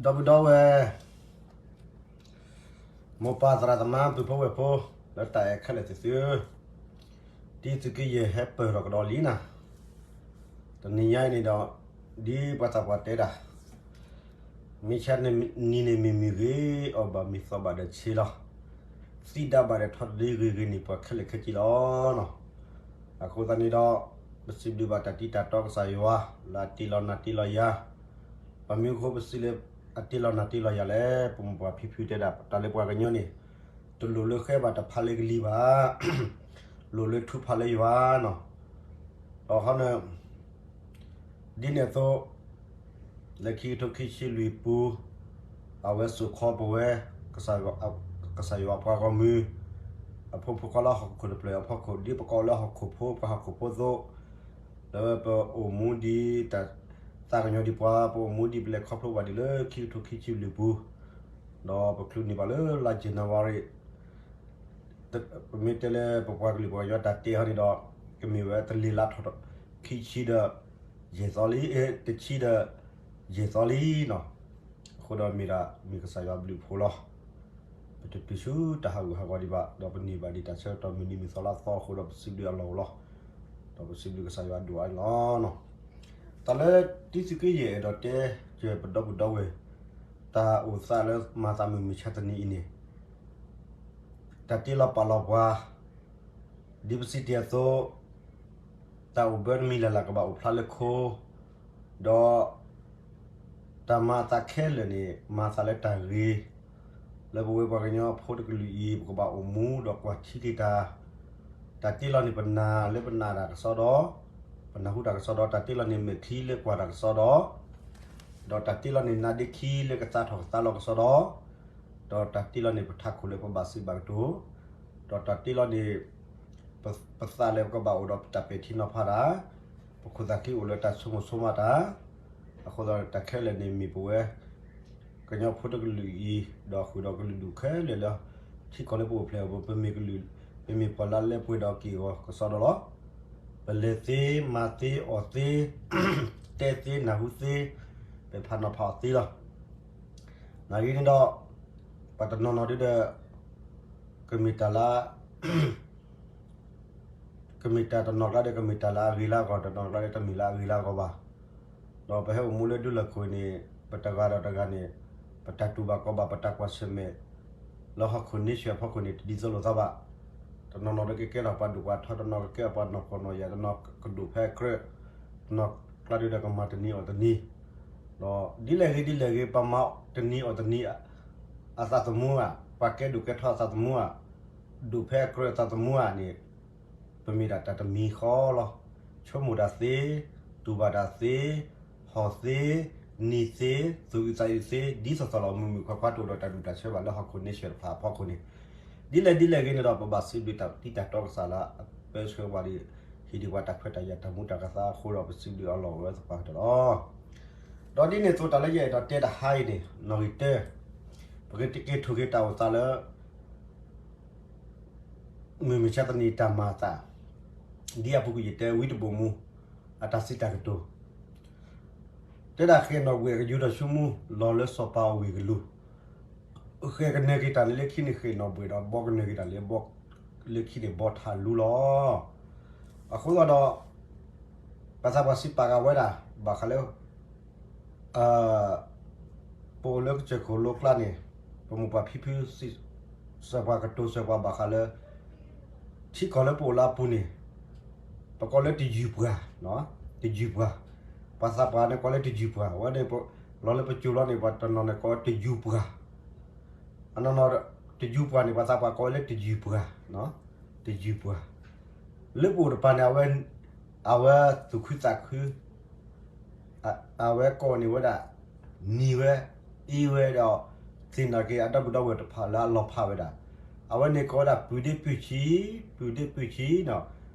ဒီပုၢ်ဒီဝဲၢ်, မိၢ်ပၢ်သရၣ်သမါ ပုၢ်ဖိဝဲၢ်ဖိ လၢတၢ်အဲၣ်ခဲလၢာ်သ့ၣ်သုဧၢ, တံသုးက့ယဲၢ်ဟဲပၢၢ်ထီၣ်ကဒီးလံနၤ, တနံၤညါအံၤန့ၣ်ဒီး ဒ်ပှၤသးပှၢ်တဲဒၣ် မုၢ်ဆါနံၤန့ၣ်မုၢ်မုၢ်ဂ့ၤ, အီၣ်ဘၣ်မုၢ်သီဘၣ်ဒီးဆ့လီၤ, သံဒါဘၣ်ဒီးထီၣ်တဒ့ဂ့ၤဂ့ၤန့ၣ် ပှၤခဲလၢာ်ခဲဆ့လီၤ. အဃိသတးန့ၣ်ဒီး ပစံးဘျုးဘၣ်တၢ်တံၤတၢ်တီကစၢ်ယွၤ လၢအတ့လီၤနၤတ့လီၤယၤ, ပမ့ၢ်ဃိပစံးလၢ အတ့လီၤနၤတ့လီၤယၤလဲၣ်, ပမိၢ်ပၢ်ဖံဖုတဲဒၣ် တၢ်လၢပှၤကညီန့ၣ် တလိၣ်လၢဃဲဘၣ်တဖးလၢကလံၤဘၣ်, လိၣ်လၢထူဖးလၢယွၤနီၤ, ဒီးဟီန့ၣ် ဒ်န့ၣ်အသိး လၢခံကထိခံဆံလွံၢ်ပူၤ အဝဲစိာ်ခီပဝဲ ကစၢ်ယွၤအပှၤဂီၢ်မုၢ် အဖိမုၣ်ဖိခွါလၢဟီၣ်ခိၣ်တဖျၢၣ်အဖီခိၣ် ဒ်ပကိးလၢဟီၣ်ခိၣ်ဖိ ပှၤဟီၣ်ခိၣ်ဖိအသိး, လၢပအိၣ်မူဒ်တၢ်သးကညီၤဒံးပှၤ ပအိၣ်မူဒံးပလဲၤခီဖျိဘၣ်ဒံးလၢခံကထိခံဆံလွံၢ်ပူၤ, ဒီးပချုးန့ၢ်ဘၣ်လၢလါ January ပမ့ၢ်တဲလၢပပှၤကလုာ်ပှၤကညီတၢ်တဲဟီန့ၣ်ဒီး ကမ့ၢ်ဝဲတလ့ၤလါထီၣ် ခံဆံဒီး ယဲၢ်သီလံ, တဆံဒီး ယဲၢ်သီလံနီၤ. အဃိဒီးမ့ၢ်ဒၣ်မ့ၢ်ကစၢ်ယွၤဘျုးဖှိၣ်လီၤ. ပတတုၤဆူတၢ်ဟးဂူာ်ဟးဂီၤဒံးဘၣ် ဒီးပန့ၢ်ဘၣ်ဒံးတၢ်ဆၢကတီၢ်မုၢ်နံၤမုၢ်သီလါသီအဃိဒီး ပစံးဘျုးအလီၢ်အိၣ်လီၤ. ဒီးပစံးဘျုးကစၢ်ယွၤဒိၣ်အါန့ၣ်လီၤ. တၢ်လၢတံသုးက့ယဲၢ်အဲၣ်ဒိးတဲ ကပဒီပုၢ်ဒီဝဲၢ် တၢ်အိၣ်သးလၢမၤသးမုၢ်မုၢ်ဆါတနံၤအံၤန့ၣ် တၢ်တ့လီၤပာ်လီၤပှၤ ဒ်ပစံးတ့ၢ်အသိး တၢ်အိၣ်ဘၢတမံၤလၢ်လၢ်ကဘၣ်အိၣ်ဖျါလၢခိ, ဒီး တၢ်မၤအသးခဲလၢာ်န့ၣ် မၤသးလၢတၢ်ဂ့ၤ, လၢပဝဲပှၤကညီဖိတကလုာ်အံၤ ပကဘၣ်အိၣ်မူဒီးကွၢ်ထံက့ၤတၢ်, တၢ်တ့လီၤန့ၣ် ပနာ်လၢပနာ်တၢ်ကစီဒီ, ပနၢ်ဟူတၢ်ကစီဒီ, တၢ်တ့လီၤန့ၣ်မဲာ်ချံလၢကွၢ်တၢ်ကစီဒီ, ဒီးတၢ်တ့လီၤန့ၣ်နါဒ့ခံလၢကသါထီၣ်ကသါလီၤကစီဒီ, ဒီးတၢ်တ့လီၤန့ၣ်ပထးခိၣ်လၢပဘၣ်စံးဘၣ်ကတိၤ, ဒီးတၢ်တ့လီၤန့ၣ် ပသးလၢပကဘၣ်အိၣ်ဒီးတၢ်ပဲာ်ထံနီၤဖးတၢ်, ပခိၣ်သးခံအိၣ်လၢတၢ်ဆိကမိၣ်ဆိကမးတၢ်, အဃိဒီးတၢ်ခဲလၢာ်န့ၣ်မ့ၢ်ပဝဲ ကညီဖိတကလုာ်အံၤ ဒီးဃုာ်ဒီးကလုာ်ဒူၣ်ခဲလၢာ်လၢ ထံကီၢ်လၢပအိၣ်ဖျဲၣ်အပူၤ ပမ့ၢ်ကလုာ်, ပမ့ၢ်ပှၤလၢအလဲၤပှဲၤဒီးက့ၢ်ဂီၤကစီဒီလီၤ. ပလဲၤသ့, မၤသ့, အီၣ်သ့, တဲသ့, နၢ်ဟူသ့, ပဖးနီၤဖးအီၤသ့လီၤ. နာ်ဂ့ၤန့ၣ်ဒီး ပှၤတနီၤနီၤဒ်ဒီး ကမ့ၢ်တၢ်လၢ ကမ့ၢ်တၢ်တနီၤကျါဒီး ကမ့ၢ်တၢ်လၢအဂ့ၤလၢအဂီၢ်, တနီၤကျါဒီး တမ့ၢ်လၢအဂ့ၤလၢအဂီၢ်ဘၣ်. ဒီးပဟဲအိၣ်မူလၢဒူလၢာ်ခိၣ်န့ၣ် ပတဂၤဒီးတဂၤန့ၣ် ပတၢ်တူၢ်ဘၣ်ခီၣ်ဘၣ် ပတၢ်ကွၢ်ဆၢၣ်မဲာ် လၢဟီၣ်ခိၣ်န့ဆၢၣ်အဖီခိၣ်န့ၣ် တဒ်သိးလိာ်သးဘၣ်. တနီၤနီၤဒီးကကဲထီၣ်ပှၤဒိၣ်ပှၤထီ, တနီၤကကဲထီၣ်ပှၤနီၢ်ကီၢ်နီၢ်ယၤ, တနီၤကဒိၣ်ဖဲအကြၢး, တနီၤကျါဒီးကမၤတနံၤအီၣ်တနံၤ ဒီးဒ်လဲၣ်ဂ့ၤဒ်လဲၣ်ဂ့ၤ ပမၤတနံၤအီၣ်တနံၤ အသးသမူဧါ, ပှၤကဲဒိၣ်ကဲထီအသးသမူဧါ, ဒိၣ်ဖဲအကြၢးအသးသမူဧါန့ၣ် ပမ့ၢ်ဒၣ်တၢ်တမံၤဃီလီၤ. ဆိကမိၣ်တၢ်သ့, တူၢ်ဘၣ်တၢ်သ့, ဟီၣ်သ့, နံၤသ့, သူၣ်အုးသးအုးသ့, ဒ်သိးသိးလီၤ မုၢ်မုၢ်ခွါခွါတအိၣ်ဒီးတၢ်ဒူၣ်တၢ်ဆၢဘၣ်လၢဟီၣ်ခိၣ်န့ဆၢၣ်တဖၣ်အဖီခိၣ်န့ၣ်, ဒ်လဲၣ်ဒ်လဲၣ်ဂ့ၤန့ၣ်ဒီး ပဘၣ်စံးဘျုးတၢ်တံၤတၢ်တီကစၢ်လၢအပၢဆှၢပှၤဒီး ဟ့ၣ်ဒံးပှၤတၢ်ခွဲးတၢ်ယာ်တၢ်မူတၢ်ကသါအဃိဒီး ပစံးဘျုးအလီၢ်အိၣ်ဝဲသပှၢ်ကတၢၢ်လီၤ. ဒီးဒ်န့ၣ်အသိးတၢ်လၢယအဲၣ်ဒိးတဲတဟါအံၤန့ၣ် နီၣ်ဂံၢ်တၢ, ပကက့ၤထိၣ်က့ၤတၢ်အိၣ်သးလၢ မုၢ်မုၢ်ဆါတနံၤတၢ်မၤအသး, ဒ်အပူၤကွံာ်ယတဲဝံတဘိၣ်မူ အတၢ်စံးတၢ်ကတိၤ တဲဒၣ်ဃဲၣ်နီၣ်ဘှဲၣ်ကယူၤထီၣ်ဆူမူ လီၤလၢစီၤပၤအဝ့ၢ်ကလူး, ဃဲၣ်ကနၢၤက့ၤတၢ်လၢလၢခံန့ၣ် ဃဲၣ်နီၣ်ဘှဲၣ်ဒီးဘီကနၢၤက့ၤတၢ်လၢ လၢခံန့ၣ်ဘီထးလူလီၤ. အဃိသတးဒီး ပှၤသးပှၢ်စံးပာ်က့ၤဝဲဒၣ် ဘၣ်ဃးလၢ ပအိၣ်လၢကစၢၢ်ခိၣ်လိကျါန့ၣ် ပမိၢ်ပှၢ်ဖံဖု စၢၤပှၤကတိၤစၢၤပှၤဘၣ်ဃးလၢ ထံကီၢ်လၢပအိၣ်လၢအပူၤန့ၣ် ပကိးလၢတယုၢ်ပှၤ, တယုၢ်ပှၤ, ပှၤသးပှၢ်န့ၣ်ကိးလၢတယုၢ်ပှၤ, အဝဲန့ၣ် လီၤလၢပစိၤလီၤန့ၣ် ပှၤတနီၤန့ၣ်ကိးတယုၢ်ပှၤ အနီၢ်နီၢ် တယုၢ်ပှၤန့ၣ် ပှၤသးပှၢ်ကိးဝဲလၢတယုၢ်ပှၤ, တယုၢ်ပှၤ, လၢပအိၣ်တပၤန့ၣ် အဝဲသူၣ်ခုသးခု အဝဲကိးန့ၢ်ဝဲဒၣ် နံၤဝဲ အ့ဝဲဒီး သ့ၣ်နီၣ်က့ၤအဒီပုၢ်ဒီဝဲၢ်တဖၣ်လၢအလီၤဖးဝဲဒၣ်, အဝဲန့ၣ်ကိးဝဲဒၣ် ပုၢ်ဒ့ပုၢ်ဆံး, ပုၢ်ဒ့ပုၢ်ဆံးနီၤ,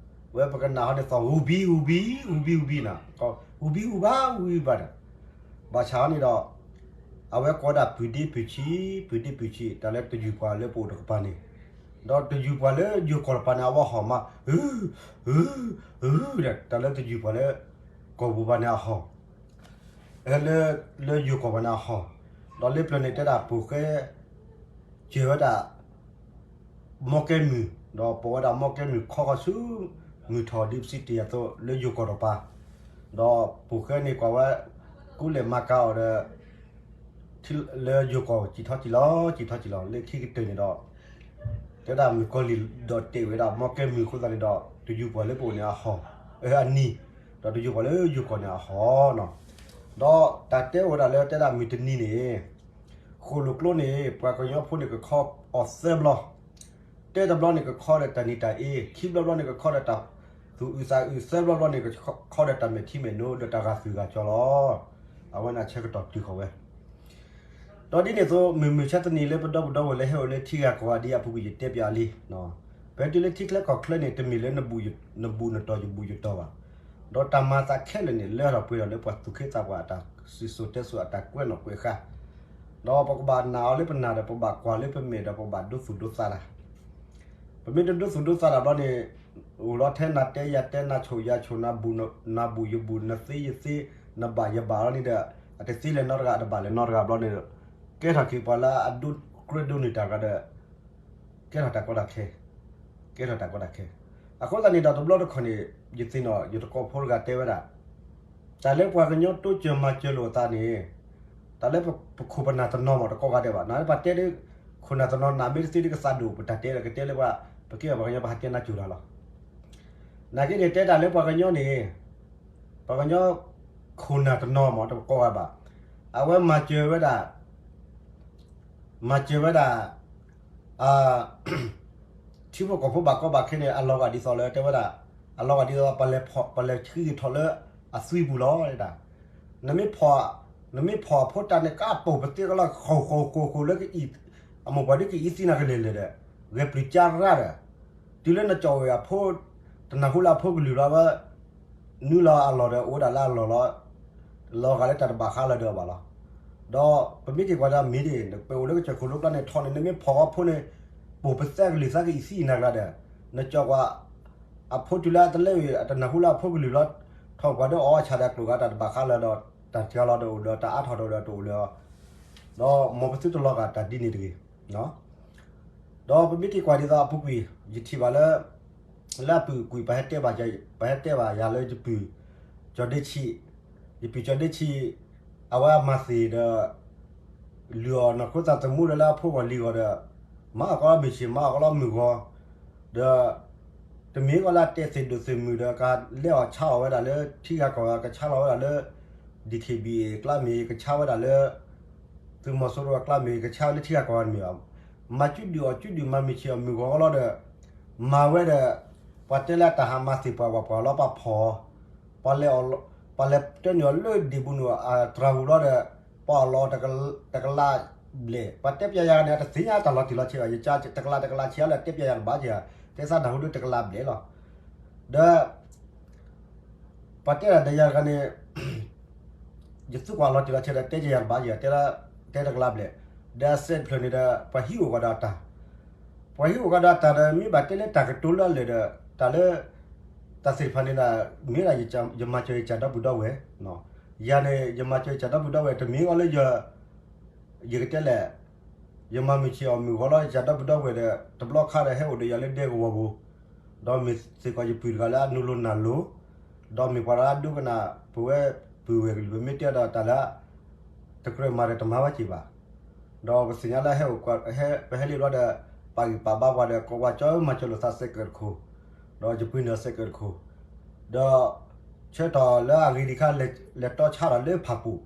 ဝဲပကနၣ်ဟီန့ၣ်သီၣ် ဂူဘံ ဂူဘံ ဂူဘံ ဂူဘံနီၤ, ဂူဘံ ဂူဘါ ဂူဘံ ဂူဘါဒီး ဘၣ်ဆၣ်ဟီန့ၣ်ဒီး အဝဲကိးဝဲဒၣ် ပုၢ်ဒ့ပုၢ်ဆံး, ပုၢ်ဒ့ပုၢ်ဆံး တၢ်လၢတယုၢ်ပှၤလၢပအိၣ်တကပၤန့ၣ်, ဒီးတယုၢ်ပှၤလၢယိၤကီၢ်တပၤန့ၣ် အဝဲဟီၣ်မး ဟု ဟု ဟု ဒီး တၢ်လၢတယုၢ်ပှၤလၢ ကီၢ်ပူၤဘၣ်န့ၣ်အဟီၣ် လၢ လၢယိၤကီၢ်ဘၣ်န့ၣ်အဟီၣ်, ဒီးလ့ပျၢၤန့ၣ်တဲဒၣ်ပိာ်ဃဲ စၢၤဝဲဒၣ် မီကဲမုၢ်, ဒီးပိာ်ဝဲဒၣ်မီကဲမုၢ်ခီဃီဆူ မုၢ်ထီၣ်ဒ်ပစံးတ့ၢ်အသိးလၢယိၤကီၢ်ဒီးပၤ, ဒီးပိာ်ဃဲန့ၣ်ကွၢ်ဝဲ ကူလဲၤမၤကၤအီၤဒီး လၢယိၤကီၢ်စံၣ်ထီၣ်စံၣ်လီၤ စံၣ်ထီၣ်စံၣ်လီၤ လၢခံကတၢၢ်န့ၣ်ဒီး တဲဒၣ်မုၣ်ကီၤလံၢ်ဒီးတဲာ်ဝဲဒၣ်မီကဲမုၢ်အဃိသတးန့ၣ်ဒီး တယူၤပှၤလၢပအိၣ်န့ၣ်အဟီၣ်, အနံၤ, ဒီးတယူၤပှၤလၢယိၤကီၢ်န့ၣ်အဟီၣ်နီၤ. ဒီးတၢ်တဲအိၣ်ဝဲဒၣ်လၢတဲဒၣ်မုၢ်တနံၤန့ၣ် ဃိၣ်လိာ်ကျိန့ၣ် ပှၤကညီဖိန့ၣ်ကခီအီၤသၢဘျီ, တဲတဘျီန့ၣ်ကခီဒီးတၢ်နံၤတၢ်အ့, ခံဘျီဘျီန့ၣ်ကခီဒီးတၢ်သူၣ်အုးသးအုး, သၢဘျီဘျီန့ၣ် ခီဒီးတၢ်မဲာ်ထံမဲာ်နိ ဒီးတၢ်ဂာ်သူၣ်ဂာ်ကၠီလီၤ. အဝဲန့ၣ်အဆၢကတီၢ်တုၤဃီၤဝဲ ဒီးဒ်န့ၣ်အသိး မုၢ်မုၢ်ဆါတနံၤလၢပဒီပုၢ်ဒီဝဲၢ်လၢဟဲအိၣ်လၢထံဂၤကီၢ်ဂၤဒ်အပူၤကွံာ် ယတဲပၠးလံ, ပတုၤလၢထံချၢကီၢ်ချၢန့ၣ် တမ့ၢ်လၢနဘူးနတီၢ်ယဘူးယတီၢ်ဘၣ်, ဒီးတၢ်မၤသးခဲလၢာ်န့ၣ် လၢထီၣ်ပှဲၤထီၣ်လၢပှၤသူၣ်က့သးပှၢ်အတၢ်စံၣ်စိၤတဲစိၤအတၢ်ကွဲးနီၣ်ကွဲးဃါ, ဒီးပကဘၣ်နာ်အီၤလၢပနၢ်ဒီး ပဘၣ်ကွၢ်လၢပမဲာ်ဒီး ပဘၣ်ဒိသူၣ်ဒိသးတၢ် ပမ့ၢ်တဒိသူၣ်ဒိသးတၢ်ဘျီန့ၣ် အိၣ်လီၤထဲနၤတဲယၤတဲ နၤဆိၣ်ယၤဆိၣ် နဘူးယဘူး နသ့ယသ့ နဘၣ်ယဘၣ်လီၤန့ၣ်ဒီး အတသ့လဲၤနီတဂၤ အတဘၣ်လဲၤနီတဂၤဘျီန့ၣ်ဒီး ကဲထီၣ်က့ၤပှၤလၢအဒိကြၢးဒိးန့ၢ်တၢ်ဂၤဒီး ကဲထီၣ်တၢ်ကီတၢ်ခဲ, ကဲထီၣ်တၢ်ကီတၢ်ခဲ. အဃိသတးန့ၣ်ဒီးတဘျီတခီၣ်န့ၣ် ယသ့ၣ်နီၣ် ယတံၤသကိးဖိတဂၤတဲဝဲဒၣ် တၢ်လၢပှၤကညီတိစၢၤမၤစၢၤလိာ်အသးန့ၣ် တၢ်လၢပခိၣ်ပနၢ်တနီၤမး တကိးဂၤဒဲးဘၣ် နပတဲဒ် ခိၣ်နၢ်တနီၤနမ့ၢ်တသ့ဒ်ကသးဒိၣ် ပတၢ်တဲဒီးကတဲလၢပှၤ ပကဲပှၤကညီပဟးတဲနါစိၤတၢ်လီၤ. နာ်က့န့ၣ် တဲတၢ်လၢပှၤကညီန့ၣ် ပှၤကညီ ခိၣ်နၢ်တနီၤမး တကိးဂၤဘၣ် အဝဲမၤစၢၤဝဲဒၣ် မၤစၢၤဝဲဒၣ် ထံဖိကီၢ်ဖိဘၣ်ကီဘၣ်ခဲန့ၣ် အလီၤဂာ်ဒ်သိးလၢတဲဝဲဒၣ် အလီၤဂာ်ဒ်သိး ပလဲၤဆှံက့ၤထီၣ်လၢအသွံပူၤလီၤဒၣ်. နမ့ၢ်ဖီၣ် နမ့ၢ်ဖီၣ်အဖိတၢ်န့ၣ် ကပိာ်ပသ့ကလီၢ် ဃိးဃိးဃိးဃိးလၢကအံၤ အမိၢ်ပှၢ်ဒ်ကအံၤသံနၤကလဲၤလဲၤဒီး ဂဲၤပျုၤကၢ်ရၣ်ဒီး တုၤလၢနကၠီၣ်ဝဲအဖိ တနၢ်ဟူလၢအဖိကလုၢ်လီၤဝဲ နုာ်လီၤအလီၢ်ဒီး အိၣ်ဝဲဒၣ်လၢအလီၢ်လီၤ လီၤဂာ်လၢတၢ်တဘၣ်ဃးလၢၤဒီးဘၣ်လီၤ. ဒီးပမ့ၢ်က့ၤကွၢ်ဒီးမ့ၢ်ဒ် ပအိၣ်လၢကစၢၢ်ခိၣ်လိကျါန့ၣ် ထီၣ်န့ၣ် နမ့ၢ်ဖီၣ်အဖိန့ၣ် ပိာ်ပသ့ကလုၢ်သးကအံၤသံနၤကလါဒီး နကၠီၣ်ကွၢ် အဖိတုၤလၢအတလဲဝံၤ အတနၢ်ဟူလၢအဖိကလုၢ်လီၤ ထီၣ်ပှၤဒီးအီၣ်ဆၣ်ဒီးကျိာ်ဂၤတၢ်တဘၣ်ဃးလၢၤဒီး တၢ်တြၤလီၤဒီးအိၣ်ဒီးတၢ်အါထီၣ်ဒီးတအိၣ်လၢၤ ဒီးမ်ပသုတလီၤဂာ်တၢ်ဒ်န့ၣ်တဂ့ၤ. ဒီးပမ့ၢ်က့ၤကွၢ်ဒ်သိးအပူၤကွံာ် ယထံၣ်ဘၣ်လၢ လၢအပူၤကွံာ် ပဟဲတဲဘၣ်ယၤလၢယပုၢ် ကၠီၤဒ့ဆံး, ယပုၢ်ကၠီၤဒ့ဆံး အဝဲအမၤသ့ၣ်ဒီး လုၢ်အီၣ်နီၢ်ခိသးသမူဒီးလၢအဖိဂီၢ်လံၤဂီၢ်ဒီး မၤအီၣ်ကီလီမုၢ်ဆ့ၣ် မၤအီၣ်ကီလီမုၢ်ဂီၤ ဒီး တမ့ၢ်ကီလၢအတဲသ့ၣ်ဒိၣ်သ့ၣ်မုၢ်ဒီး ကလဲအီၣ်ဆါအီၣ်ဝဲဒၣ်လၢထံဂၤကီၢ်ဂၤ ကဆါလီၤဝဲဒၣ်လၢ ဒီး ခ့ဘံၣ်အ့ၣ် ကျါမ့ၢ် ကဆါဝဲဒၣ်လၢ သုးမီၤစိရိၤအကျါမ့ၢ် ကဆါဝဲလၢထံဂၤကီၢ်ဂၤတမ့ၢ်ဘၣ်. မၤစုဒုၣ်အီၣ်စုဒုၣ် မၤမုၢ်ဆ့ၣ်အီၣ်မုၢ်ဂီၤလီၤဒီး မၤဝဲဒီး ပှၤတဲလၢတၢ်ဟးမၤသ့ၣ်ပှၤဝဲပှၤလီၤ ပှၤဖီၣ် ပှၤလဲၤ ပှၤလဲၤတၢနုာ်အီၤလၢဒ့ၣ်ပူၤနုာ် အတြၤပူၤလီၤဒီး ပှၤအီၣ်လီၤတကလးဘျဲၣ် ပှၤတဲပျးယၤန့ၣ် အတသ့ၣ်ညါတၢ်လီၤတံၢ်လီၤဆဲးဘၣ် ယကတကလးတကလးဆဲးလၢ တဲပျးယၤတဘၣ်က့ၤ တဲသးနၢ်ဟူဒ်တကလးဘျဲၣ်လီၤ. ဒီး ပှၤတဲဒၣ်ဒီးယၤတဂၤန့ၣ် ယသူကွၢ်လီၤတံၢ်လီၤဆဲးဒီး တဲကယၤတဘၣ်ယၤ တဲတကလးဘျဲၣ်, ဒီးအစဲးတဖျၢၣ်န့ၣ်ဒီး ပှၤဟံးအိၣ်ကဒီးအတၢ်, ပှၤဟံးအိၣ်ကဒီးအတၢ်ဒီး မ့ၢ်ဘၣ်တဲလၢတၢ်ကတိၤလၢအလၢာ်ဒီး တၢ်လၢ တၢ်သ့ၣ်တဖၣ်န့ၣ်ဒီး မ့ၢ်ဒၣ်ယမၤစၢၤယကၢ်ဒီပုၢ်ဒီဝဲၢ်, ယၤန့ၣ် ယမၤစၢၤယကၢ်ဒီပုၢ်ဒီဝဲၢ် တမ့ၢ်အီၤလၢယ ယကတဲလဲၣ်, ယမၤမုၢ်ဆ့ၣ်အီၣ်မုၢ်ဂီၤလီၤ ယကၢ်ဒီပုၢ်ဒီဝဲၢ်ဒီး တဘျီခါဒီးဟဲအိၣ်ဒီးယၤလၢဒဲကဝီၤပူၤ, ဒီးမ့ၢ်စ့ၢ်ကီးယပုၢ်တဂၤလၢအနုာ်လိၤနၢ်လိၤ, ဒီးမ့ၢ်ပှၤလၢအဒိကနၣ် ပဝဲပုၢ်ဝဲၢ်ကလုာ် ပမ့ၢ်တဲဒီးတၢ်လၢ တကြၢးမၤဒီးတမၤဝဲက့ၤဘၣ် ဒီးပသ့ၣ်ညါလၢဟဲအိၣ် ပဟဲလံဘျီဒီး ပာ်ဂံၢ်ပာ်ဘါပှၤဒီး ကိးပှၤကၠီမၤစၢၤလိာ်သးစဲးကၢၣ်တခိၣ်, ဒီးယပှ့ၤနုာ်စဲးကၢၣ်တခိၣ်, ဒီး ဆၢထီၣ်လၢအဂ့ၤဒံးခါ လဲၤတီဆါဒီးလၢဖၣ်ပူၤ,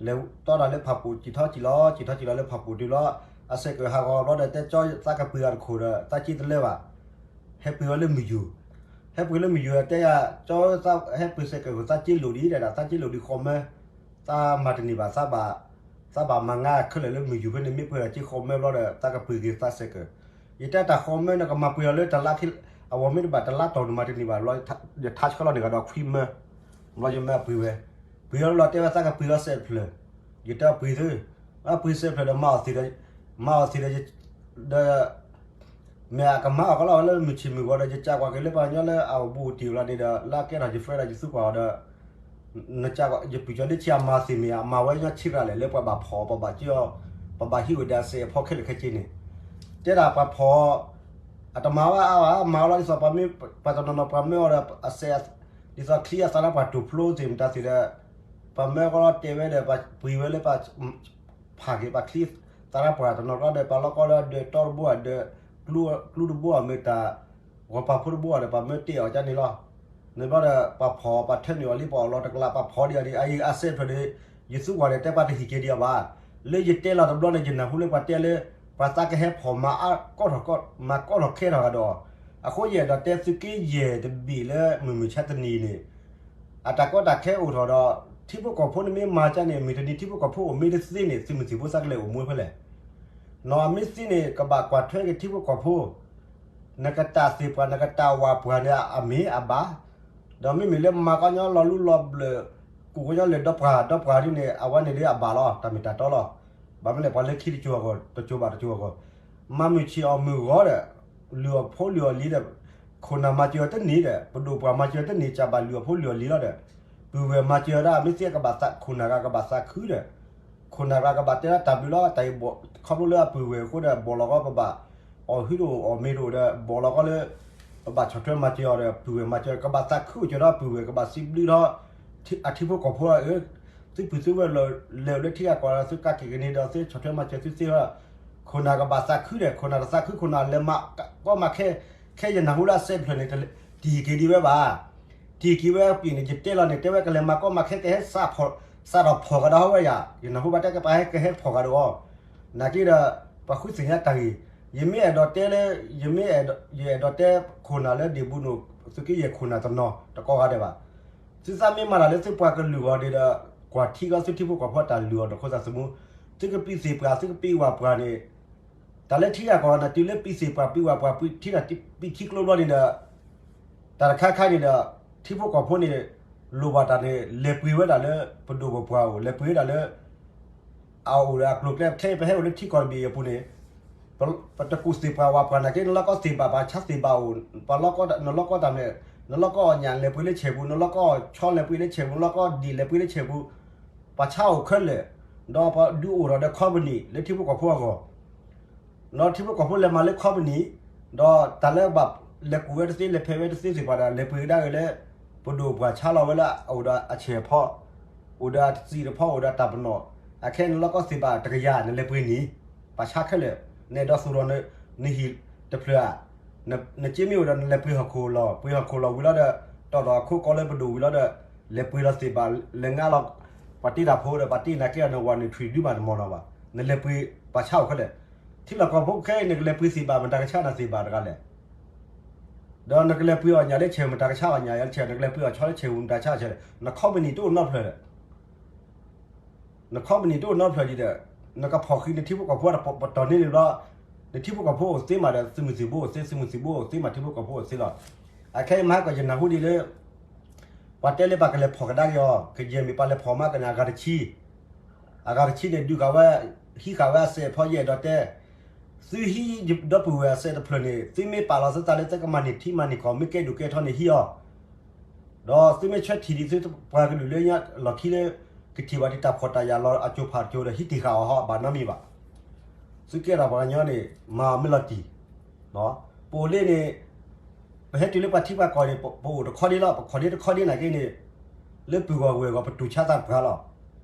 လဲၤတီဒီးလၢဖၣ်ပူၤ စံၣ်ထီၣ်စံၣ်လီၤ စံၣ်ထီၣ်စံၣ်လီၤလၢဖၣ်ပူၤတုၤလီၤ, အစဲးကၢၣ်ဟးဂီၤဘျီဒီး တဲကၠီသးကပှ့ၤအီၤတခိၣ်ဒီး သးက့တလၢဘၣ် ဟဲပှ့ၤဝဲလၢမုၢ်ယူၤ, ဟဲပှ့ၤလၢမုၢ်ယူၤ တဲယၤ ကၠီ ဟဲပှ့ၤစဲးကၢၣ်ခိၣ် သးက့လိာ်ဒံးဒဲးဒီး သးက့လိာ်ဒံးဃီမၢ, သးမၤတန့ၢ်ဘၣ် သးဘၣ် သးဘၣ်မၤငါခဲလၢာ်လၢမုၢ်ယူၤဖဲန့ၣ် မ့ၢ်ပှ့ၤဒီးက့ဃီမၢဘျီဒီး သးကပှ့ၤက့ၤသးစဲးကၢၣ်, ယတဲတၢ်ဃီမၢန့ၣ် ကမၤပှ့ၤအီၤလၢတလါခံ, အဝဲမ့ၢ်တဘၣ်တလါတီၢ်န့ၣ်မၤတန့ၢ်ဘၣ်ဘျီ, ယထါဆှၢလီၤန့ၢ်ကဒီးခွံမၢ, ဘျီယမၢပှ့ၤဝဲ, ပှ့ၤအီၤလီၤတဲဝဲသးကပှ့ၤအီၤစဲးတဖျၢၣ်, ယတဲပှ့ၤသု, အပှ့ၤစဲးတဖျၢၣ်ဒီးမၤအီၣ်သ့ၣ်ဒီး, မၤအီၣ်သ့ၣ်ဒီး ဒီး မ့ၢ်အကမၤအီၣ်ကလီဝဲလၢမုၢ်ဆ့ၣ်မုၢ်ဂီၤဒီး ယကးကွၢ်က့ၤလၢပှၤကညီလၢအအိၣ်ဘူးအိၣ်တံၢ်လီၤန့ၣ်ဒီး လၢအကဲထီၣ်ယ friend ဒီးယသူကွၢ်အီၤဒီး နက ယပုၢ်ကၠီဒ့ဆံးအမၤသ့ၣ်မ့ၢ် အမၤဝဲညီဆံးတဂၤလဲၣ် လၢပှၤဘၣ်ဖီၣ် ပှၤဘၣ်ကၠီ, ပှၤဘၣ်ဟံးအိၣ်ဒီးအစဲးအဖီခဲလၢာ်ခဲဆ့န့ၣ်, တဲဒၣ်ပှၤဖီၣ် အတမၤဝဲအါဘၣ် မၤအီၤလီၤ ဒ်သိးပှၤမ့ၢ် ပှၤတနီၤနီၤ ပှၤမၢအီၤဒီးအစဲး ဒ်သိးချံအသးလၢပှၤတူၢ်ဖျိသ့ၣ်မတၤသ့ၣ်ဒီး ပှၤမၢကီလီၤတဲဝဲဒီး ပှၤပှ့ၤဝဲလၢပှၤ ဖးက့ၤပှၤချံသးလၢပှၤတနီၤကျီဒီး ပှၤလီၢ်ကီလၢဒၢးတီတဘိဒီး ကျူတဘိအမ့ၢ်တၢ် ဂီၤပာ်ဖိတဘိဒီး ပှၤမၢတ့ၢ်အီၤကန့ၣ်လီၤ. န့ၣ်ဘျီဒီး ပှၤဖီၣ်ပှၤထၢနုာ်အီၤလံ ပှၤအီၣ်လီၤတကလး ပှၤဖီၣ်ဒံးအီၤဒံး အအံၤအစဲးဖျၢၣ်ဒီး ယသူကွၢ်ဒီးတဲပှၤတဟံးက့ၤဒံးအီၤဘၣ်. လၢယတဲလီၤတဘျီန့ၣ် ယနၢ်ဟူလၢပှၤတဲလၢ ပှၤသးကဟဲဖီၣ်မၤအါကီၢ်ထီၣ်ကီၢ် မၤကီၢ်ထီၣ်ခဲထီၣ်ကဒီး အဃိယအဲၣ်ဒိးတဲသုးက့ယဲၢ်တဘ့ၣ်လၢမုၢ်မုၢ်ဆါတနံၤန့ၣ် အတၢ်ကီတၢ်ခဲအိၣ်ထီၣ်ဒီး ထံဖိကီၢ်ဖိန့ၣ်မ့ၢ်မၤကန့ၣ် မုၢ်တနံၤထံဖိကီၢ်ဖိအိၣ်မ့ၢ်တသ့န့ၣ် သုးမုၢ်သံၣ်ဘိသးကလဲၤအိၣ်မူဖဲလဲၣ်. နီၢ်အမ့ၢ်သ့န့ၣ် ကဘၣ်ကွၢ်ထွဲက့ၤထံဖိကီၢ်ဖိ နကတၢ်သ့ၣ်ပှၢ် နကတၢ်ဝၢ်ပှၢ်န့ၣ် အမ့ၢ်အဘၣ်, ဒီးမ့မ့ၢ်လၢမၤကီညီလီၤလူလီၤဘျၢၣ် ကူၣ်ကညီလၢာ်ဒီပှၤဒီပှၤဒ်န့ၣ် အဝဲန့ၣ်ဒ်အဘၣ်လီၤ တၢ်မ့ၢ်တၢ်တီလီၤ. ဘၣ်မနုၤလဲၣ် ပှၤလၢခံတစိၤအဂီၢ် တစိၤဘၣ်တစိၤအဂီၢ် မၤမုၢ်ဆ့ၣ်အီၣ်မုၢ်ဂီၤဒီး လုၢ်အီၣ်ဖိလုၢ်အီၣ်လံၤဒီး ခိၣ်နၢ်မၤစၢၤတန့ၢ်ဒီး ပဒိၣ်ပှၢ်မၤစၢၤတန့ၢ် ကဘၣ်လုၢ်အီၣ်ဖိလုၢ်အီၣ်လံၤလီၤဒီး ပုၢ်ဝဲၢ်မၤစၢၤဒၣ် မ့ၢ်သ့ကဘၣ်သး ခိၣ်နၢ်ဂၤကဘၣ်သးခုဒီး ခိၣ်နၢ်ဂၤကဘၣ်တဲဒၣ်တၢ်ဘျုးလီၤ တၢ်အံၤ ခီဖျိလၢအပုၢ်ဝဲၢ်အဃိဒီး ဘီၣ်လီၤကီပဘၣ် အီၣ်ဟုတအိၣ်အီၣ်မ့ၤတအိၣ်ဒီး ဘီၣ်လီၤကီလၢ ပဘၣ်ဆီၣ်ထွဲမၤစၢၤအီၤဒီး ပုၢ်ဝဲၢ်မၤစၢၤ ကဘၣ်သးခုအိၣ်ကၢၤဒီး ပုၢ်ဝဲၢ်ကဘၣ်စံးဘျုးထီၣ် အထံဖိကီၢ်ဖိအ သုပုၢ်သုဝဲၢ်လၢလဲၤအိၣ်လၢထံဂၤကီၢ်ဂၤ သုကးက့ၤကန့ၢ်ဒီး သုဆီၣ်ထွဲမၤစၢၤသုသ့လီၤ. ခိၣ်နၢ်ကဘၣ်သးခုဒီး ခိၣ်နၢ်တသးခု ခိၣ်နၢ်လဲၤမၤကီမၤခဲ ခဲယနၢ်ဟူလၢအစဲးဖျၢၣ်န့ၣ် တဟံးက့ၤဒံးဝဲဘၣ်. တဟံးက့ၤဝဲအပံၤန့ၣ် ယတဲလီၤန့ၣ် တဲဝဲကလဲၤမၤကီမၤခဲ ကဟဲ စးထီၣ်ဖီၣ်ကဒီးဟီဝဲယၤ ယနၢ်ဟူဘၣ်တဲကပှၤဟဲကဟဲဖီၣ်ကဒီးအီၤ နာ်က့ဒီး ပှၤဃုသ့ၣ်ညါတၢ်ဂ့ၢ် ယမ့ၢ်အဲၣ်ဒိးတဲလၢ ယမ့ၢ်အဲၣ်ဒိး ယအဲၣ်ဒိးတဲခိၣ်နၢ်လၢဒ့ၣ်ဘူးနိၣ် သုးက့ယဲၢ်ခိၣ်နၢ်တနီၤတကိးဂၤဒဲးဘၣ်. သုသးမ့ၢ်မၤတၢ်လၢသုပှၤကလုာ်ဂီၢ်ဒံးဒီး ကွၢ်ထံဂီၢ်သုထံဖိကီၢ်ဖိတၢ်လုၢ်အီၣ်ဒီး ခိၣ်သးသမူ သုကပံးသ့ၣ်ပှၢ် သုကပံးဝၢ်ပှၢ်န့ၣ် တၢ်လၢထံဂၤကီၢ်ဂၤန့ၣ် တုၤလၢပံးသ့ၣ်ပှၢ်ပံးဝၢ်ပှၢ် ပံးထံပံးထံကျိဘျီန့ၣ်ဒီး တၢ်တခါခါန့ၣ်ဒီး ထံဖိကီၢ်ဖိန့ၣ် လိၣ်ဘၣ်တၢ်န့ၣ် လဲၤပှ့ၤဝဲဒၣ်လၢ ပဒိၣ်ပပှၢ်အိၣ် လဲၤပှ့ၤဝဲဒၣ်လၢ အအိၣ်ဒီးအကျိၤအကျဲ ခဲအံၤပဟဲအိၣ်လၢထံကီၢ်တဘ့ၣ်အပူၤန့ၣ် ပတကူၣ်သ့ၣ်ပှၢ်ဝၢ်ပှၢ်နာ်က့ နလီၢ်ကီသ့ၣ်ဘၣ် ပှၤဆါသ့ၣ်ဘၣ်အိၣ် ပှၤလီၢ်ကီ နလီၢ်ကီတၢ်မနုၤ နလီၢ်ကီအီၣ်ညၣ်လဲၤပှ့ၤလၢဆဲးပူၤ နလီၢ်ကီအီၣ်ဆီလဲၤပှ့ၤလၢဆဲးပူၤ နလီၢ်ကီအီၣ်ဒံၣ်လဲၤပှ့ၤလၢဆဲးပူၤ ပှၤဆါအိၣ်ခဲလၢာ် ဒီးပှၤဒုးအိၣ်ထီၣ်ဒီး company လၢထံဖိကီၢ်ဖိအဂီၢ် ဒီးထံဖိကီၢ်ဖိလဲၤမၤလၢ company ဒီးတၢ်လၢဘၣ်လဲၤကူၣ်ဝဲတသ့ လဲၤဖဲးဝဲတသ့သ့ၣ်တဖၣ်ဒီး လဲၤပှ့ၤကဒါက့ၤလၢ ပဒိၣ်ပှၢ်ဆါလီၤဝဲလၢ အိၣ်ဒီးအဆဲးဖီ အိၣ်ဒီးအတစံာ်တဖီ အိၣ်ဒီးတၢ်ပနီၣ် အခဲအံၤနလီၢ်ကီသ့ၣ်ဘၣ်တကယၤ နလဲၤပှ့ၤန့ၣ် ပှၤဆါခဲလၢာ် နအဲၣ်ဒိးသူၣ်ထီၣ်နဟံၣ်တဖျၢၣ်ဧါ နစ့မ့ၢ်အိၣ်ဒီးနလဲၤပှ့ၤဟီၣ်ခိၣ်လီၢ် ပှ့ၤဟီၣ်ခိၣ်လီၢ်ဝံၤလီၤဒီး တီၢ်ထီၣ်အခိကီလၢပဒိၣ်ဝံၤလီၤဒီး လဲၤပှ့ၤလီၤသ့ၣ်ဘၣ် လဲၤငါလီၤ ပှၤတ့တၢ်ဖိဒီး ပှၤတ့နာ်က့ဒီး နဝၤန့ၣ်ထွံၣ်ဒုးဘၣ်တမီၢ်နီၤဘၣ် နလဲၤပှ့ၤ ပှၤဆါအိၣ်ခဲလၢာ် ထံလီၢ်ကီၢ်ဖိခဲအံၤ နကလဲၤပှ့ၤသ့ၣ်ဘၣ် မတၤကဆါနၤသ့ၣ်ဘၣ်တဂၤလဲၣ် ဒီးနကလဲၤပှ့ၤအီၣ်ညၣ်လၢဆဲး မတၤကဆါအီၣ်ညၣ်လၢဆဲး နကလဲၤပှ့ၤအီၣ်ဆီလၢဆဲးပူၤ မတၤဆါအီၣ်ဆီလဲၣ် န company တအိၣ်နီတဖျၢၣ်ဒီး န company တအိၣ်နီတဖျၢၣ်ဒံးဒီး နကဖီၣ်ဃံးနထံဖိကီၢ်ဖိဒီး ပတီၢ်န့ၢ်န့ၣ်ဘျီ နထံဖိကီၢ်ဖိအိၣ်သ့မးဒီး သုးမုၢ်သံၣ်ဘိအိၣ်သ့ သုးမုၢ်သံၣ်ဘိအိၣ်သ့မး ထံဖိကီၢ်ဖိအိၣ်သ့လီၤ. အခဲအံၤမဟါကီၢ်ယနၢ်ဟူဒံးလၢ ပှၤတဲလၢပှၤကလဲၤဖီၣ်ကဒါက့ၤအီၤ ကယဲၢ်မ့ၢ်ပှၤလဲၤဖီၣ်မးကန့ၣ် အဂၤတဆံ အဂၤတဆံန့ၣ် ဒုးဃာ်ဝဲ ဟံးဃာ်ဝဲအစဲးဖီယဲၢ်ဒီးတဲ သုဟံးဒီပုၢ်ဝဲၢ်အစဲးတဖျၢၣ်န့ၣ် သုမ့ၢ်ပာ်လီၤသုသးလၢသုကမၤန့ၢ်ထံမၤန့ၢ်ကီၢ် မ့ၢ်ကဲဒိၣ်ကဲထီန့ၣ်ဟံးအီၤ ဒီးသုမ့ၢ်ဆၢထံၣ်ဒံးသုပှၤကလုာ်လၢညါလီၢ်ခံလၢ ကထံၣ်ဘၣ်ဒံးတၢ်ဖှီၣ်တၢ်ယာ်လီၤအစိၤဖးစိၤဒီး ဟံးတ့ၢ်ဃာ်အီၤဟီ ဘၣ်နီတမံၤဘၣ်. သုကဲထီၣ်ပှၤကညီန့ၣ် မၤအီၤမ့ၢ်လီၤတံၢ် ပအိၣ်လၢန့ၣ် ပဟဲတုၤလၢပှၤထံပှၤကီၢ်န့ၣ် ပအိၣ်တခီဒ့လီၤ ပခီၣ်ဒ့တခီဒ့နာ်က့န့ၣ် လၢပုၢ်ဂီၢ်ဝဲၢ်ဂီၢ် ပတူၢ်ဆါသးတပှၤလီၤ.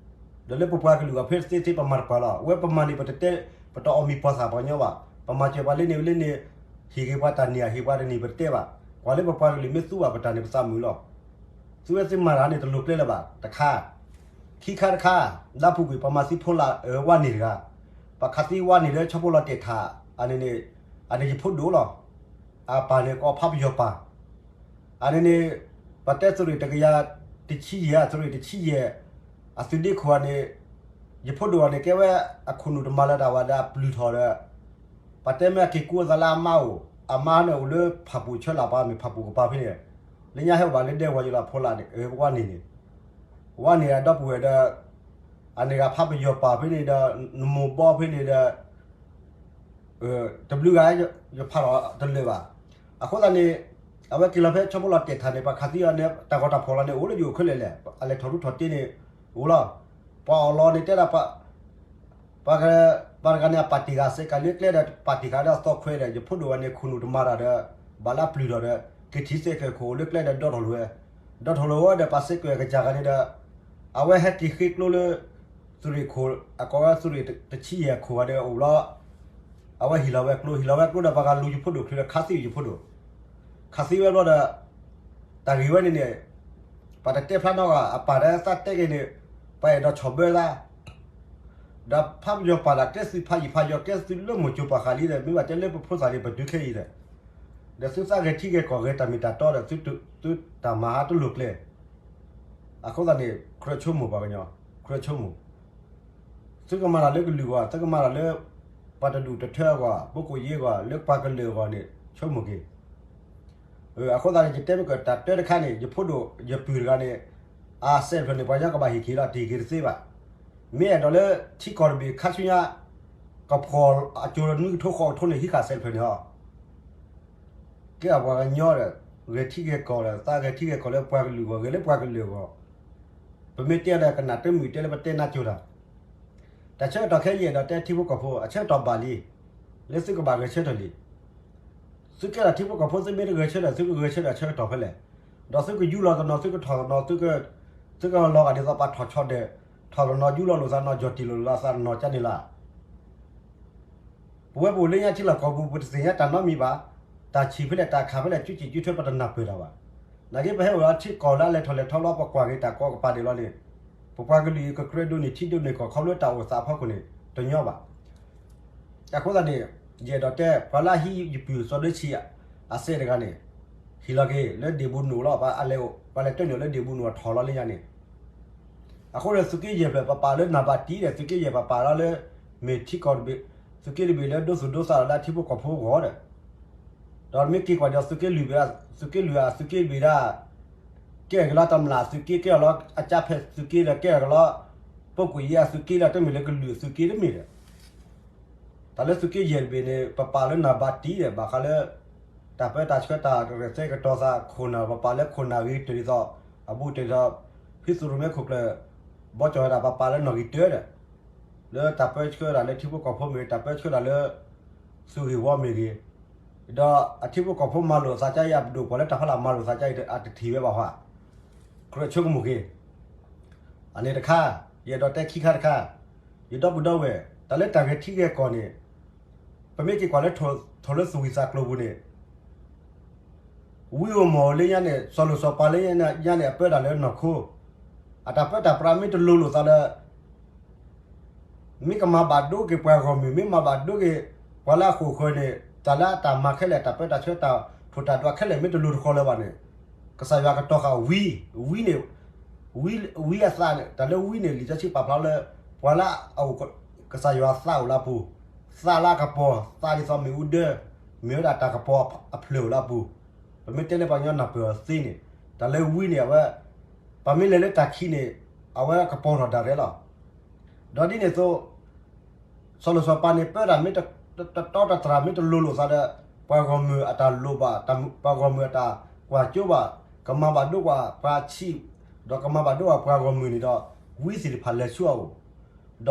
ဒီးလၢပပှၤကလုာ်အဖဲသ့သ့ ပမၤတပှၤလီၤ. အဝဲပမၤန့ၣ် ပတတဲ ပတအီၣ်မံၤပှီၢ်သၣ်ပှၤကညီဘၣ်. ပမၤစၢၤပှၤလၢန့ၣ်လၢန့ၣ် ဟ့ၣ်ဂ့ၤပှၤတၢ်န့ၢ် ဟ့ၣ်ပှၤတၢ်န့ၢ် ပတတဲဘၣ်. ကွၢ်လၢပပှၤကလုာ်မ့ၢ်သူဘၣ်ပတၢ်န့ၣ် ပသးမုာ်လီၤ. သုဝဲသုမၤတၢ်န့ၣ် တလိၤကျဲလၢၤဘၣ် တခါ ခံခါတခါ လၢပူၤကွံာ် ပမၤသံဖိလာ် အၢ ဝါန့ၢ်တဂၤ, ပခးသံဝါန့ၢ်လၢဆီဖိလီၤတဲာ်ထး, အန့ၣ်န့ၣ် အန့ၣ်ယဖိဒိၣ်လီၤ. အပၢ်န့ၣ် ကီးဖးပယီၤပၢ်, အန့ၣ်န့ၣ် ပတဲသုးရ့ၣ်တကယၤတဆံယဲၢ် သုးရ့ၣ်တဆံယဲၢ်, အသုးဒ့ခိၣ်အန့ၣ် ယဖိဒိၣ်အီၤန့ၣ် ကဲဝဲအခိၣ်နူာ်တမၤလၢၤတၢ်ဝဲဒီးအပျုၢ်ထီၣ်ဒီး ပှၤတဲမ့ၢ်အက့ၤကူအသးလၢအမါအိၣ်, အမါန့ၣ်အိၣ်လၢဖးပူၣ်ဆၢလၢ်ပှၤမ့ၢ်ဖးပူၣ်ကပၤဖဲန့ၣ်, လၢညါဟဲအိၣ်ဘၣ်လၢဒဲဝီၤယိၤလီၤ ဖိလာ်န့ၣ် အဝဲန့ၣ်န့ၣ်, ဝဲန့ၣ်အဒီပုၢ်ဝဲၢ်ဒီး အန့ၣ်ဂၤဖးပယီၤပၢ်ဖဲန့ၣ်ဒီး နမိၢ်ဘီဖဲန့ၣ်ဒီး တဘျုးဂၤ ယဖးထီၣ်တလၢာ်ဘၣ်. အဃိသတးန့ၣ် အဝဲက့ၤလီၤဖဲဆီဖိလီၤတဲာ်ထးန့ၣ် ပှၤခးသံအီၤန့ၣ် တၢ်ဂီၤတၢ်ဖီၣ်လီၤန့ၣ် အိၣ်လၢယအိၣ်ခဲလၢာ်လဲၣ်, အလဲၤထီၣ်ထူထီၣ်တ့န့ၣ် အိၣ်လီၤ. ပှၤအီၣ်လီၤန့ၣ်တဲဒၣ် ပှၤတဂၤန့ၣ် အပာ်တ့ၢ်ဃာ်စဲးကၤလၢကျဲဒီး ပာ်တ့ၢ်ဃာ်ဒီးအသီခွဲးဒီး ယဖိဒိၣ်ဝဲန့ၣ် ခိၣ်နူာ်တမၤတၢ်ဒီး ဘၣ်လၢအပျုၢ်ထီၣ်ဒီး က့ၤထံၣ်စဲးကဲးခိၣ်အိၣ်လၢကျဲဒီး ဒီထီၣ်လိာ်ဝဲ, ဒီထီၣ်လိာ်ဝဲဒီး ပှၤစဲးကဲးကစၢ်ဂၤန့ၣ်ဒီး အဝဲဟဲက့ၤဃ့ကျိလၢ သုးရ့ၣ်ခိၣ် အကိးဝဲသုးရ့ၣ်တဆံယဲၢ်ခိၣ်ဂၤဒီးအိၣ်လီၤ. အဝဲဟ့ၣ်လီၤဝဲကျိ ဟ့ၣ်လီၤဝဲကျိဒီး ပှၤဂၤလူၤယဖိဒိၣ်ချုးဒီး ခးသံယဖိဒိၣ်, ခးသံဝဲဘျီဒီး တၢ်ဂ့ၢ်ဝဲန့ၣ်န့ၣ် ပှၤတတဲဖျါနီတဂၤ အပၢ်ဒီးသးတဲက့ၤန့ၣ် ပှၤအဲၣ်ဒိးဆီၣ်ဘၢသး ဒီးဖးပယီၤပာ်တၢ်ကျဲသုးဖးယံၤဖးယီၤကျဲသုးလၢမိၢ်ကၠိပှၤဃာ်လံဒီး မ့ၢ်ဘၣ်တဲလၢပဖိသၣ်န့ၣ် ပတုၤခဲအံၤဒီး ဒီးသုသးဂဲၤထံဂဲၤကီၢ်ဂဲၤတၢ်မ့ၢ်တၢ်တီဒီး သုတၢ်မၤဟးတလိၤကျဲ, အဃိသတးန့ၣ် ကြၢးဆိကမိၣ်ပှၤကညီ, ကြၢးဆိကမိၣ်, သုကမၤတၢ်လၢကလုာ်အဂီၢ် သုကမၤတၢ်လၢ ပှၤတဒူၣ်တထၢအဂီၢ် ပကိးယ့အဂီၢ် လၢပှၤကလုာ်အဂီၢ်န့ၣ် ဆိကမိၣ်က့ၤ အဃိသတးန့ၣ် ယတဲမ့ၢ်ကတၢၢ်တခါန့ၣ် ယဖိဒိၣ်ယပုၢ်တဂၤန့ၣ် အစဲးတဖျၢၣ်န့ၣ် ပှၤကညီကဘၣ်ဟ့ၣ်က့ၤဒီးတဟ့ၣ်က့ၤတသ့ဘၣ်. မ့ၢ်အဲၣ်ဒိးလၢထံကီၢ်တဘ့ၣ်ခါဆူညါ ကဖီၣ်အကၠိၤနွံကထိဃိးကထိန့ၣ် ဟံးဃာ်စဲးတဖျၢၣ်န့ၣ်လီၤ. ကဲပှၤကညီဒီး ဂဲၤထံဂဲၤကီၢ်ဒီး သးဂဲၤထံဂဲၤကီၢ်လၢပှၤကလုာ်အဂီၢ် ဂဲၤလၢပှၤကလုာ်အဂီၢ်, ပမ့ၢ်တဲဒီးကနၣ်တမုာ်တဲလၢပတဲနးကၠိၤတၢ် တၢ်ဆၢကတီၢ်ခဲအံၤဒီးတဲထံဖိကီၢ်ဖိ အဆၢကတီၢ်ဘၣ်လံ, လၢသုကဘၣ်ဂဲၤဆၢထၢၣ်လံ. သုကဲထီၣ်ထံဖိကီၢ်ဖိ သုမ့ၢ်တဂဲၤဆၢထၢၣ် သုကဂဲၤဆၢထၢၣ်ဆၢကတီၢ်ဖဲလဲၣ်. ဒီးသုကယူလီၤတနီၤ သုကထီၣ်တနီၤ သုကလီၤဂာ်ဒ်သိးပှၤထီၣ်ဆီဒၢး, ထီၣ်တနီၤယူလီၤလိာ်သးနီၤ ယီၢ်တံၢ်လိာ်သးနီၤ ကန့ၣ်လီၤ. ပဝဲပအိၣ်လၢညါထံလီၢ်ကီၢ်ပူၤ ပတသ့ၣ်ညါတၢ်နီတမံၤဘၣ်. တၢ်ဆံၣ်ဖဲလဲၣ် တၢ်ခးဖဲလဲၣ် ကၠူကၠံၣ်ကၠူထွဲ ပတနၢ်ပၢၢ်တၢ်ဘၣ်. နာ်က့ပဟဲအိၣ်လၢထံကီၢ်လၢအလဲၤထီၣ်လဲၤထီလီၤ ပကွၢ်က့ၤတၢ်ကီကပၤဒဲးလီၤန့ၣ် ပပှၤကလုာ်အံၤ ကကြၢးဒိးန့ၢ်ထံဒိးန့ၢ်ကီၢ် ခီဖျိတၢ်အိၣ်သးအဖီခိၣ်န့ၣ် တညီဘၣ်. အဃိသတးန့ၣ် ယအဲၣ်ဒိးတဲ ပှၤလၢအဟံးယပုၢ်စီၤဒၢဆံး အစဲးတဂၤန့ၣ် ဟ့ၣ်လီၤက့ၤလၢဒ့ၣ်ဘူးနုာ်လီၤ. ပှၤလဲၤတၢၢ်န့ၢ်လၢဒ့ၣ်ဘူးနုာ်အထီၣ်လီၤလၢညါန့ၣ် အဃိန့ၣ် သုးက့ယဲၢ်ဖျၢၣ် ပပာ်လၢနၢ်ဘၣ်တံၢ်ဒီး သုးက့ယဲၢ်ပပာ်လီၤလၢ မ့ၢ်ထံကီၢ်တဘ့ၣ်, သုးက့တဘ့ၣ်လၢဒိသူၣ်ဒိသးလီၤလၢအထံဖိကီၢ်ဖိအဂီၢ်ဒီး, ဒီးမ့ၢ်က့ၤကွၢ်ဒီးသုးက့လွံၢ်ဘ့ၣ်, သုးက့လွံၢ်ဧါ သုးက့တဘ့ၣ်ဒၣ် ကဲထီၣ်က့ၤလီၤတမျၢ်သုးက့ ကဲထီၣ်လီၤအကၠါဖဲသုးက့ဒီး ကဲထီၣ်က့ၤလီၤ ပကိၣ်ယ့အသုးက့လၢတမ့ၢ်လၢကလုာ်အသုးက့တမ့ၢ်ဒီး တၢ်လၢသုးက့ယဲၢ်တဘ့ၣ်န့ၣ် ပပာ်လၢနၢ်ဘၣ်တံၢ်ဒီး ဘၣ်ဃးလၢ တၢ်ပၢတၢ်ဆှၢတၢ်ရဲၣ်သဲကတီၤသးခိၣ်နၢ် ပပာ်လၢခိၣ်နၢ်ဂ့ၤတၢၢ်ဒ်သိး အဘူးတၢၢ်ဒ်သိး ဖံသုးရိၣ်မဲခိၣ်ကျၢၢ် ဘီကၠီၣ်ဝဲဒၣ် ပပာ်လၢနီၣ်ဂံၢ်တၢဒီး လၢတၢ်ပၢဆှၢတၢ်လၢထံဖိကီၢ်ဖိမ့ၢ်ဂ့ၤ တၢ်ပၢဆှၢတၢ်လၢ သုးဂ့ၢ်ဝီမ့ၢ်ဂ့ၤ, ဒီးအထံဖိကီၢ်ဖိမၤလိာ်အသးကါအံၤ အပဒိၣ်ပှၤလၢတၢ်ဖီလာ်မၤလိာ်သးကါအံၤ အတထံၣ်ဝဲဘၣ်ဟီ, ကြၢးဆိကမိၣ်က့ၤ, အန့ၣ်တခါ, ယအဲၣ်ဒိးတဲခံခါတခါ, ယဒီပုၢ်ဒီဝဲၢ် တၢ်လၢတၢ်ဂဲၤထံဂဲၤကီၢ်န့ၣ် ပမ့ၢ်က့ၤကွၢ်လၢ ထီၣ်လၢသူၣ်ဝံၣ်သးကျိၤပူၤန့ၣ် ဝံဧိၤမီၣ်ဧိၤလၢညါန့ၣ် စီၤလိၣ်စီၤပၤလၢညါန့ၣ် အပၢတၢ်လၢနီၢ်ခိ, အတၢ်ပၢတၢ်ပြးမ့ၢ်တလိၤလိာ်သးလၢ မ့ၢ်ကမၤဘၣ်ဒိက့ၤပှၤဂီၢ်မုၢ် မ့ၢ်မၤဘၣ်ဒိက့ၤ ပှၤလၢအဃိာ်ဃၢၤန့ၣ် တၢ်လၢအတၢ်မၤခဲလၢာ် တၢ်ပၢတၢ်ဆှၢတၢ်ထိၣ်တၢ်ဒွးခဲလၢာ် မ့ၢ်တလိၤတဃီၤလၢၤဘၣ်န့ၣ် ကစၢ်ယွၤကတီၤဃာ်ဝံ, ဝံန့ၣ် ဝံအသးန့ၣ် တၢ်လၢဝံန့ၣ် လံာ်စီဆှံပာ်ဖျါလၢ ပှၤလၢအအိၣ် ကစၢ်ယွၤသးအိၣ်လၢအပူၤ, သးလၢအကပီၤ သးဒ်သိးမ့ၣ်အူဒၢ, မ့ၢ်ဝဲဒၣ်တၢ်ကပီၤအဖျၢၣ်အိၣ်လၢအပူၤ, ပမ့ၢ်တဲလၢပှၤကညီနၢ်ပၢၢ်အီၤသ့န့ၣ်, တၢ်လၢဝံန့ၣ် အဝဲ ပှၤမ့ၢ်လဲၤလၢတၢ်ခံးန့ၣ် အဝဲကပီၤထီၣ်ဒၣ်ရဲၣ်လီၤ. ဒီးဒ်န့ၣ်အသိး စီၤလိၣ်စီၤပၤန့ၣ် ပၢတၢ်မ့ၢ်တတီတတြၢ် မ့ၢ်တလိၤလိာ်သးဒီး ပှၤဂီၢ်မုၢ်အတၢ်လိၣ်ဘၣ်, ပှၤဂီၢ်မုၢ်အတၢ်ကွၢ်စိဘၣ်, ကမၤဘၣ်ဒိကွၢ်ပှၤဆံး, ဒီးကမၤဘၣ်ဒိကွၢ်ပှၤဂီၢ်မုၢ်န့ၣ်ဒီး ဝံသ့ၣ်တဖၣ်လဲၤဆူအအိၣ်, ဒီ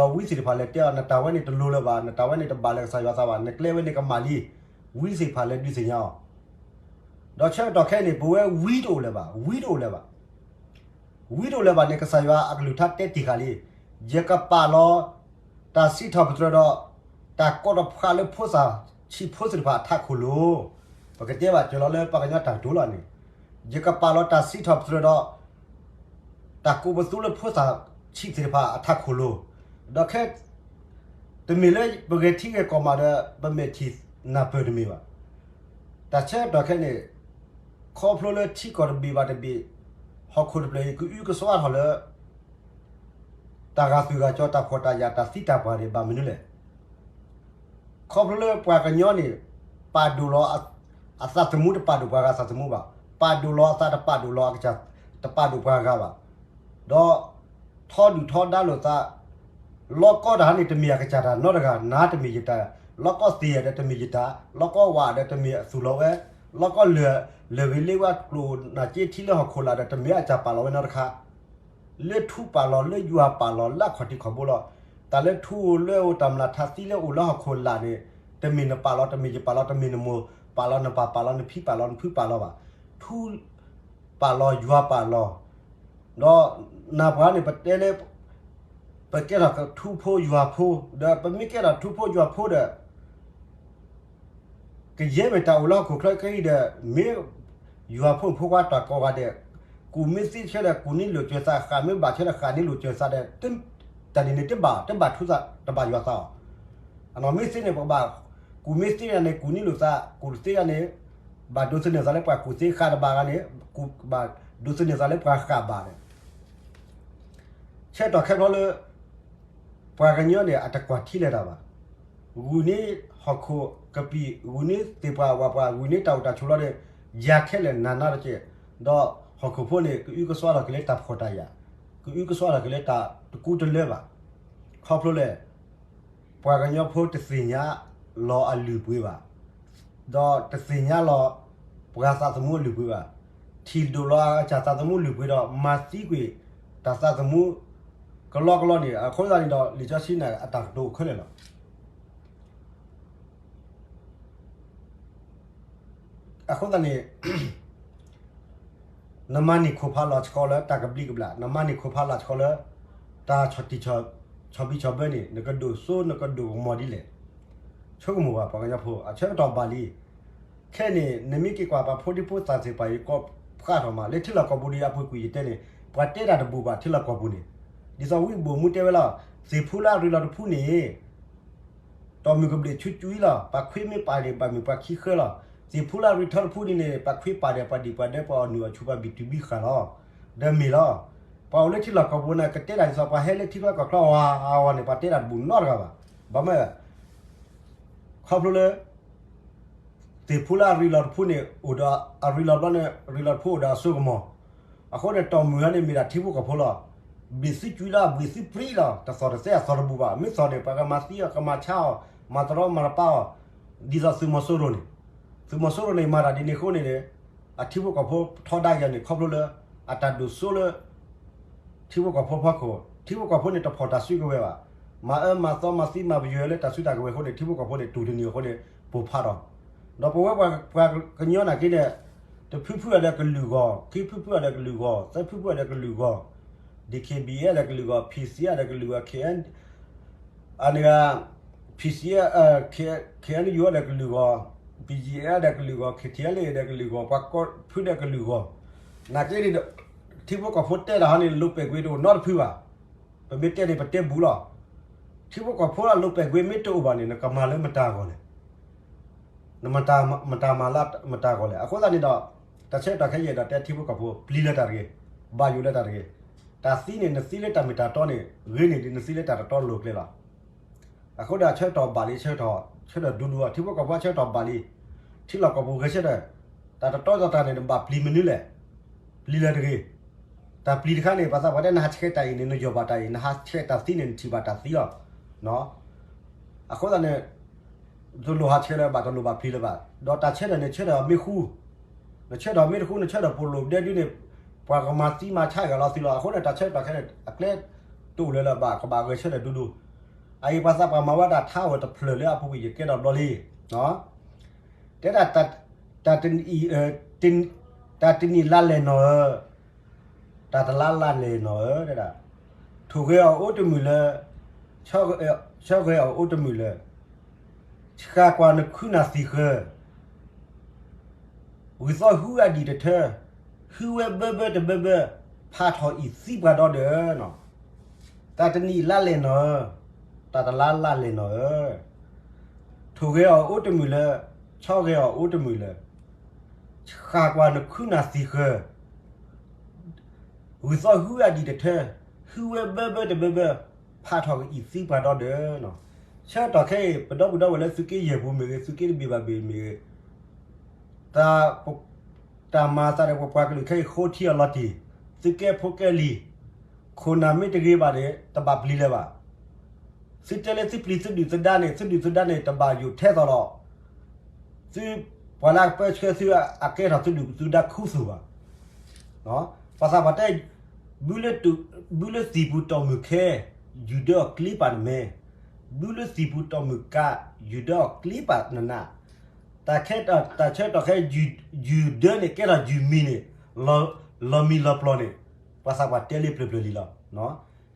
းဝံသ့ၣ်တဖၣ်လဲၤတဲအီၤ နတၢ်ဝဲန့ၣ်တလိၤလၢၤဘၣ်, နတၢ်ဝဲန့ၣ်တဘၣ်လၢကစၢ်ယွၤသးဘၣ်, နကျဲဝဲန့ၣ်ကမၣ်လံ, ဝံသ့ၣ်တဖၣ်လဲၤဒုးသ့ၣ်ညါအီၤ ဒီးဆၢကတီၢ်ခဲအံၤန့ၣ် ပဝဲဝံတအိၣ်လၢၤဘၣ်, ဝံတအိၣ်လၢၤဘၣ်. ဝံတအိၣ်လၢၤဘၣ်န့ၣ် ကစၢ်ယွၤအကလုၢ်ကထါတဲတ့ၢ်ဃာ်လံ, ယကပာ်လီၤ တၢ်စံးထီၣ်ပတြၢၤဒီး တၢ်ကိးတဖျးလၢဖိသၣ်ဆံးဖိသ့ၣ်တဖၣ်အထးခိၣ်လိၤ, ပကတဲဘၣ်စၢၤလီၤလၢပှၤကညီတၢ်ကတိၤလီၤန့ၣ်, ယကပာ်လီၤတၢ်စံးထီၣ်ပတြၢၤဒီး တၢ်ကိးပသူလၢဖိသၣ်ဆံးသ့ၣ်တဖၣ်အထးခိၣ်လိၤ, ဒီးခဲ တမ့ၢ်လၢပဂဲၤထံဂဲၤကီၢ်မးဒီး ပမဲာ်ထံၣ်နၢ်ပၢၢ်တမ့ၢ်ဘၣ်. တၢ်ဆၢကတီၢ်ခဲအံၤန့ၣ် ခီဖျိလၢထံကီၢ်တဘ့ၣ်ဘၣ်တဘ့ၣ် ဟီၣ်ခိၣ်တဖျၢၣ်အံၤ ကအုကစွါထီၣ်လၢ တၢ်ဂာ်သူၣ်ဂာ်ကၠီ တၢ်ဖှီၣ်တၢ်ယာ် တၢ်သံတၢ်ပှၢ်န့ၣ် ဘၣ်မနုၤလဲၣ်. ခီဖျိလၢပှၤကညီန့ၣ် ပာ်ဒိၣ်လီၤအသးသမူ တပာ်ဒိၣ်ပှၤဂၤသးသမူဘၣ်, ပာ်ဒိၣ်လီၤအသး တပာ်ဒိၣ်လီၤအကစၢ် တပာ်ဒိၣ်ပှၤဂၤဘၣ်, ဒီးထီဒုၣ်ထီဒါလိာ်သး, လီကီတၢ်န့ၣ် တမ့ၢ်အကစၢ်တၢ်နီတဂၤ, နၤတမ့ၢ်ယတၢ်, လီကီသ့ၣ်ဒီးတမ့ၢ်ယတၢ်, လီကီဝၣ်ဒီးတမ့ၢ်အသူၣ်လီၤဝဲ လီၢ်ကီၢ်လၢာ်, လၢာ်ဂ့ၤလ့ဝဲကျိၣ်နၢ်က့ထံလၢဟီၣ်ခိၣ်လာ်ဒီး တမ့ၢ်အကစၢ်ပာ်လီၤဝဲနီတခါ, လၢထူပာ်လီၤ လၢယွၤပာ်လီၤ လၢအခီၣ်ထံးခီၣ်ဘိလီၤ. တၢ်လၢထူလၢအိၣ်တၢ်မျၢ်ထါသံလၢအိၣ်လၢဟီၣ်ခိၣ်လာ်န့ၣ် တမ့ၢ်နပာ်လီၤ တမ့ၢ်ယပာ်လီၤ တမ့ၢ်နမိၢ်ပာ်လီၤ နပၢ်ပာ်လီၤ နဖံပာ်လီၤ နဖုပာ်လီၤဘၣ်. ထူပာ်လီၤ ယွၤပာ်လီၤ ဒီးနၤပှၤန့ၣ် ပတဲလၢ ပကဲထီၣ်ထူဖိယွၤဖိ, ဒီးပမ့ၢ်ကဲထီၣ်ထူဖိယွၤဖိဒီး ကယဲၢ်မ့ၢ်တၢ်အိၣ်လၢဟီၣ်ခိၣ်ချၢခဲအံၤဒီး မ့ၢ်ယွၤဖိမုၣ်ဖိခွါတၢ်ကိးဂၤဒဲး, ကူၣ်မ့ၢ်သ့ဆၢဒီး ကူၣ်န့ၢ်လိာ်စၢၤသး, ဃၣ်မ့ၢ်ဘၣ်ဆၢဒီး ဃၣ်န့ၢ်လိာ်စၢၤသးဒီး တၢ်န့ၣ်န့ၣ် တဘၣ် တဘၣ်ထူသး တဘၣ်ယွၤသးအီၤ. အနီၢ်မ့ၢ်သ့န့ၣ် ပကဘၣ် ကူၣ်မ့ၢ်သ့ဂၤန့ၣ် ကူၣ်န့ၢ်လိာ်သး, ကူၣ်သ့ဂၤန့ၣ် ဘၣ်ဒိးသန့ၤသးလၢပှၤကူၣ်သ့, ဃၣ်တဘၣ်ဂၤန့ၣ် ဘၣ်ဒိးသန့ၤသးလၢပှၤဃၣ်ဘၣ်န့ၣ် ဆၢကတီၢ်ခဲဖျိလၢ ပှၤကညီန့ၣ် အတကွၢ်ထံလၢၤတၢ်ဘၣ်. ဂုာ်န့ၢ်ဟီၣ်ခိၣ်ကပံာ်, ဂုာ်န့ၢ်သ့ၣ်ပှၢ်ဝၣ်ပှၢ်, ဂုာ်န့ၢ်တၢ်အိၣ်တၢ်ဆိးလီၤန့ၣ် ယၤခဲလၢာ်နၤနါတက့ၢ်. ဒီးဟီၣ်ခိၣ်ဖိန့ၣ် ကအုကစွါထီၣ်က့ၤလၢတၢ်ဖှီၣ်တၢ်ယာ်, ကအုကစွါထီၣ်က့ၤလၢတၢ်တကူတလၢဘၣ်. ခီဖျိလၢ ပှၤကညီဖိတသ့ၣ်ညါလီၤအလုၢ်အပှ့ၤဘၣ်, ဒီးတသ့ၣ်ညါလီၤ ပှၤသးသမူအလုၢ်အပှ့ၤဘၣ်. ထံၣ်ဒိၣ်လီၤအကစၢ်သးသမူလုၢ်အပှ့ၤဒီး မၤသံကွံာ်တၢ်သးသမူကလီကလီန့ၣ်, အဃိသတးန့ၣ်ဒီး လံာ်စီဆှံန့ၣ် အတၢ်ကတိၤအိၣ်ခဲလၢာ်လီၤ. အဃိသတးန့ၣ် နမၤန့ၢ်ခိၣ်ဖးလီၤဆှီလၢတၢ်ကဘျံးကဘျၣ်, နမၤန့ၢ်ခိၣ်ဖးလီၤဆှီလၢ တၢ်ဆီၣ်တံၢ်ဆီၣ်ဘံၣ်ဆီၣ်ဘၢန့ၣ် နကဒိၣ်စိ နကဒိၣ်ကမီၤဒ်လဲၣ်. ဆိကမိၣ်ဘၣ်ပှၤကညီဖိ အဆၢကတီၢ်ဘၣ်လံ. ခဲအံၤန့ၣ် နမ့ၢ်က့ၤကွၢ်ပှၤဖိဒံဖိသၣ်သ့ၣ်တဖၣ်အံၤ ကိးဖျါထီၣ်မး လၢထံလီၢ်ကီၢ်ပူၤဒီး အပူၤကွံာ်ယတဲန့ၣ် ပှၤတဲတၢ်တဘူၣ်ဘၣ်ထံလီၢ်ကီၢ်ပူၤန့ၣ်, ဒ်သိးဝံၣ်ဘိၣ်မူတဲဝဲလီၤ, သ့ၣ်ဖူလၢအရ့လီၤတဖုန့ၣ် တီၢ်မုၢ်ကဘျံးဆူကွံာ်လီၤ, ပှၤခွ့မ့ၢ်ပာ်န့ၣ် ဘၣ်မ့ၢ်ပှၤခံဃၢလီၤ. သ့ၣ်ဖူလၢအရ့ထီတဖုန့ၣ်န့ၣ် ပှၤခွ့ပာ်ဒီးပှၤဒံၣ်ပှၤဒဲ ပှၤအီၣ်နုၢ်အီၣ်ဆူၣ် ပှၤဘံၣ်တုၤဘံၣ်ဃာ်လီၤ. ဒီးမ့ၢ်လီၤ. ပှၤအိၣ်လၢထံလီၢ်ကီၢ်ပူၤန့ၣ် ကတဲတၢ်ဒ်သိးပှၤဟဲလၢထံချၢကီၢ်ချၢအဂီၢ်န့ၣ် ပှၤတဲတၢ်တဘူၣ်နီတဂၤဘၣ်. ဘၣ်မနုၤ ခီဖျိလၢ သ့ၣ်ဖူလၢအရ့လီၤတဖုန့ၣ် အိၣ်ဒီးအရ့လီၤဘျီန့ၣ် အရ့လီၤတဖုအိၣ်ဒီးအစိကမီၤ. အဃိန့ၣ် တီၢ်မုၢ်ဟါန့ၣ် မ့ၢ်ဒၣ်ထံဖိကီၢ်ဖိလီၤ. ဘံၣ်သုကွံာ်လီၤ ဘံၣ်သုပြံလီၤ တသီၣ်တသဲအသီၣ်တဘူၣ်ဘၣ်. မ့ၢ်သီၣ်န့ၣ် ပှၤကမၤသံအီၤ ကမၤဆါအီၤ မၤတရီမၤတပါအီၤ ဒ်သိးသုးမီၤစိရိၤန့ၣ်, သုးမီၤစိရိၤန့ၣ် မၤတၢ်ဒ်န့ၣ်အဃိန့ၣ် အထံဖိကီၢ်ဖိထီဒါက့ၤန့ၣ် ခီဖျိလၢ အတၢ်ဒိၣ်စိလၢ ထံဖိကီၢ်ဖိဖီခိၣ်, ထံဖိကီၢ်ဖိန့ၣ် တဖီၣ်တၢ်စုကဝဲၤဘၣ်. မၤအၢမၤသီမၤသံမၤပယွဲလၢတၢ်စုတၢ်ကဝဲၤအဃိန့ၣ် ထံဖိကီၢ်ဖိန့ၣ် တူၢ်တနံၤအဃိန့ၣ် ပိၢ်ဖးထီၣ်. ဒီးပဝဲပှၤကညီနာ်က့န့ၣ် တဖုဖုအီၤဒီးကလုာ်ဂီၢ်, ခံဖုဖုအီၤဒီးကလုာ်ဂီၢ်, သၢဖုဖုအီၤဒီးကလုာ်ဂီၢ်, DKBA ဒီးကလုာ်ဂီၢ်, PC ဒီးကလုာ်ဂီၢ်, KN အန့ၣ် PC, KNU ဒီးကလုာ်ဂီၢ်, BGF ဒီးကလုာ်ဂီၢ်, KTLA ဒီးကလုာ်ဂီၢ်, ပှၤကိးဖုဒီးကလုာ်ဂီၢ်, နာ်က့န့ၣ်ဒီး ထံဖိကီၢ်ဖိတဲတၢ်ဟီန့ၣ် လိာ်ပဲာ်ကွံာ်တအိၣ်နီတဖုဘၣ်. ပမ့ၢ်တဲန့ၣ် ပတဲဘူးလီၤ. ထံဖိကီၢ်ဖိအလိာ်ပဲာ်ကွံာ်မ့ၢ်တအိၣ်ဘၣ်န့ၣ် နကမၤလၢမတၤအဂီၢ်လဲၣ်. နမတၤမၤလၢမတၤအဂီၢ်လဲၣ်. အဃိသတးန့ၣ်ဒီး တၢ်ဆၢကတီၢ်ခဲအံၤဒီး တဲထံဖိကီၢ်ဖိ ပျံၤလၢတၢ်တဂ့ၤ, ဘၣ်ယိၣ်လၢတၢ်တဂ့ၤ. တၢ်သံန့ၣ် နသံလၢတၢ်မ့ၢ်တၢ်တီန့ၣ် ဂ့ၤန့ၢ်ဒ်နသံလၢတၢ်တတီလိၤကျဲလီၤ. အဃိဒီးအဆၢကတီၢ်ဘၣ်လံ ဆၢကတီၢ် ဆၢကတီၢ်ဒူဒူ ထံဖိကီၢ်ဖိအဆၢကတီၢ်ဘၣ်လံ. ထံလီၢ်ကီၢ်ပူၤဂဲၤဆၢထၢၣ်, တၢ်တတီသတးန့ၣ် နဘၣ်ပျံၤမနုၤလဲၣ်. ပျံၤလၢတဂ့ၤ. တၢ်ပျံၤတခါန့ၣ် ပှၤသးပှၢ်တဲ နဟးဆှဲးတၢ်အံၤန့ၣ် နယီၢ်ဘၣ်တၢ်အံၤ, နဟးဆှဲးတၢ်သံန့ၣ် နထံၣ်ဘၣ်တၢ်သံလီၤ. အဃိသတးန့ၣ် တလိၣ်ဟးဆှဲးလၢၤဘၣ် တလိၣ်ဘၣ်ပျံၤလၢၤဘၣ်. ဒီးတၢ်ဆၢထၢၣ်န့ၣ် ဆၢထၢၣ်မ့ၢ်ဃူ, နဆၢထၢၣ်မ့ၢ်တဃူ နဆၢထၢၣ်ပိာ်လိာ်ဒဲဒုန့ၣ် ပှၤကမၤသံမၤဆါဂၤလီၤသုလီၤ. အဃိန့ၣ် တၢ်ဆၢကတီၢ်ခဲန့ၣ် အကျဲတအိၣ်လၢၤလၢၤဘၣ် ကဘၣ်ဂဲၤဆၢထၢၣ်ဒူဒူ. အအံၤပှၤသးပှၢ်မၤဝဲဒၣ်ထါဝဲတဖျၢၣ်လၢအပူၤကွံာ်ယကဲဒီးဘျီလံ. တဲဒၣ် တၢ်တနံၣ်လါလဲၣ်နီၢ်ဧၢ, တၢ်တလါလါလဲၣ်နီၢ်ဧၢ, တဲဒၣ် ထိၣ်ဂဲၤအီၤအိၣ်တမုာ်လၢၤ, ဆီဂဲၤအီၤအိၣ်တမုာ်လၢၤ, ဆှၣ်ကွၢ်နခုနၢ်သံၣ်ဃၢၤ, ဂုၢ်သီၣ်ဟုအဒံၣ်တထၢ, ဟုဝဲဘၢဘၢတဘၢဘၢ, ဖးထီၣ်အံၤသံပှၤဒီဒၢးနီၢ်. တၢ်တနံၣ်လါလဲၣ်နီၢ်ဧၢ, တၢ်တလါလါလဲၣ်နီၢ်ဧၢ, ထိၣ်ဂဲၤအီၤအိၣ်တမုာ်လၢၤ, ဆီဂဲၤအီၤအိၣ်တမုာ်လၢၤ, ဆှၣ်ကွၢ်နခုနၢ်သံၣ်ဃၢၤ, ဂုၢ်သီၣ်ဟုအဒံၣ်တထၢ, ဟုဝဲဘၢဘၢတဘၢဘၢ, ဖးထီၣ်ကအံၤသံပှၤဒီဒၢးနီၢ်. ဆၢကတီၢ်ခဲအံၤ ပဒီပုၢ်ဒီဝဲၢ်လၢသုးက့ယဲၢ်ပူၤမ့ၢ်ဂ့ၤ သုးက့တဘ့ၣ်ဘၣ်ဘ့ၣ်မ့ၢ်ဂ့ၤ တၢ်မၤအသးဒီးပပှၤကလုာ်ခဲအံၤ ဃိထံအီၤလီၤတံၢ်, သုးကဲဖိကဲလံၤ, ခိၣ်နၢ်မ့ၢ်တဂ့ၤဘၣ်န့ၣ် တဘၣ်ပျံၤလၢၤဘၣ်. သုတဲလၢသုပျံၤသုဒုၣ်သုဒါန့ၣ် သုဒုၣ်သုဒါန့ၣ် တဘၣ်ယိၣ်ထဲသိးလီၤ. သု ပှၤလၢအပၢဆှၢသု အကဲထီၣ်သုဒုၣ်သုဒါခူသူၣ်ဘၣ်. ပှၤသးပှၢ်တဲ, ဘုလၢသံၣ်ပူၤတီၢ်မုၢ်ခဲ, ယုၢ်ဒၢအီၣ်ကျ့ပာ်နမဲာ်, ဘုလၢသံၣ်ပူၤတီၢ်မုၢ်ကါ, ယုၢ်ဒၢအီၣ်ကျ့ပာ်နနး, တၢ်ဆၢကတီၢ်ခဲ ယုၢ်ဒၢန့ၣ် ကဲထီၣ်ယုၢ်မံၤန့ၣ်, လီၤမံၤလီၤပျီၢ်န့ၣ်, ပှၤသးပှၢ်တဲလံပျၢၤပျၢၤလံလီၤ.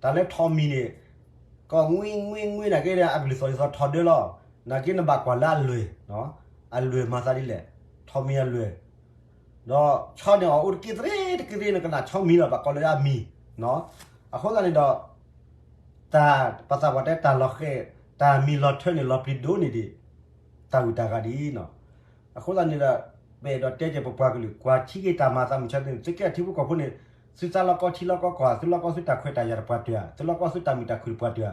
တၢ်လၢထီၣ်မံၤန့ၣ် ကီၢ်ငွံငွံငွံန့ၣ်က့ အကလုၢ်သီၣ်ဒ်သိးထီၣ်ဒၢလီၤ. နာ်က့နဘၣ်ကွၢ်လၢအလွဲၢ်, အလွဲၢ်မၤသးဒ်လဲၣ်, ထီၣ်မံၤအလွဲၢ်, ဒီးဆီန့ၣ်အီၣ်အိၣ်တက့ၢ်သရ့တက့ၢ်သရ့ နကနၣ်ဆီမံၤလီၤ ဘၣ်ကိးလၢအမံၤ. အဃိသတးန့ၣ်ဒီး တၢ် ပှၤသးပှၢ်တဲတၢ်လီၤဃဲၤ, တၢ်မံၤလီၤထၢန့ၣ် လီၤပျံၤဒိၣ်န့ၢ်ဒံး တၢ်ဂုၤတၢ်ဂၤဒ်အံၤ. အဃိသတးန့ၣ်ဒီး ပအဲၣ်ဒိးတဲက့ၤပပှၤကလုာ် ကွၢ်ထံက့ၤတၢ်မၤသးမုၢ်ဆါန့ၣ် သုကဲထံဖိကီၢ်ဖိန့ၣ် သုသးလီၢ်ကီၢ်ထံလီၢ်ကီၢ်ကီၢ် သုလီၢ်ကီၢ်သုတၢ်ခွဲးတၢ်ယာ်တပှၤတၢၢ်ဧါ, သုလီၢ်ကီၢ်သုတၢ်မုာ်တၢ်ခုၣ်တပှၤတၢၢ်ဧါ.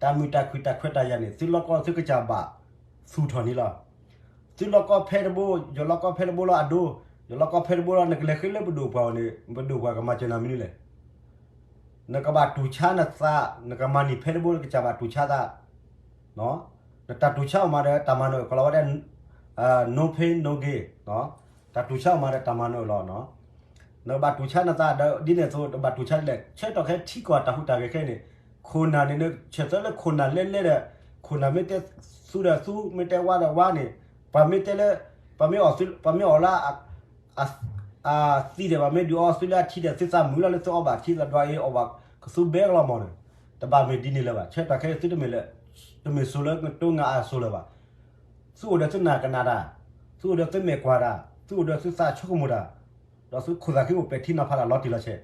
တၢ်မုာ်တၢ်ခုၣ်တၢ်ခွဲးတၢ်ယာ်န့ၣ် သုလီၢ်ကီၢ်သုကစၢ်ဘၣ်သူၣ်ထီၣ်န့ၣ်လီၤ. သုလီၢ်ကီၢ်ဖဲတဘိ ယလီၢ်ကီၢ်ဖဲတဘိလီၤအဒိ, ယလီၢ်ကီၢ်ဖဲတဘိလီၤ နကလဲၤဃ့လၢပဒိၣ်ပှၢ်အီၤန့ၣ် ပဒိၣ်ပှၢ်ကမၤစၢၤနၤမနုၤလဲၣ်. နကဘၣ်တူၢ်ဆါနသး, နကမၤန့ၢ်ဖဲတဘိ နကစၢ်ဘၣ်တူၢ်ဆါသး. နတၢ်တူၢ်ဆါအီၤမးဒီးတၢ်မၤနၢၤ ကလီၤဝဲဒၣ် no pain no gain. တၢ်တူၢ်ဆါအီၤမးဒီးတၢ်မၤနၢၤလီၤ. နကဘၣ်တူၢ်ဆါနသးဒီးဒ်န့ၣ်အသိး နဘၣ်တူၢ်ဆါဒ်လဲၣ် ဆၢကတီၢ်ခဲထံကီၢ်တၢ်ဟူးတၢ်ဂဲၤခဲအံၤန့ၣ် ခိၣ်နၢ်န့ၣ် နဆဲးသၢလၢခိၣ်နၢ်လဲလဲဒီး ခိၣ်နၢ်မ့ၢ်တဲသူဒီးသူ မ့ၢ်တဲဝါဒီးဝါန့ၣ် ပှၤမ့ၢ်တဲလၢ ပှၤမ့ၢ်အီၣ်သု ပှၤမ့ၢ်အီၣ်လၢ အသံဒီး ပှၤမ့ၢ်ဒုးအီသုလၢအထံဒီး သုသးမုာ်လီၤလၢသုအီဘၣ်ထံသးဒွးအံၤ အီၣ်ဘၣ်ကသူဘဲကလီၤမၢ်န့ၣ် တဘၣ်မ့ၢ်ဒ်န့ၣ်လၢၤဘၣ်. ဆၢကတီၢ်ခဲအံၤသုတမ့ၢ်လၢ တမ့ၢ်စိၤလၢကတိၤနၤအစိၤလၢၤဘၣ်. သုအိၣ်ဒီးသုနၢ်ကနၣ်တၢ်, သုအိၣ်ဒီးသုမဲာ်ကွၢ်တၢ်, သုအိၣ်ဒီးသုသးဆိကမိၣ်တၢ်, ဒီးသုခိၣ်သၣ်ဃံအိၣ်ပဲာ်ထံနီၤဖးတၢ်လီၤတံၢ်လီၤဆဲး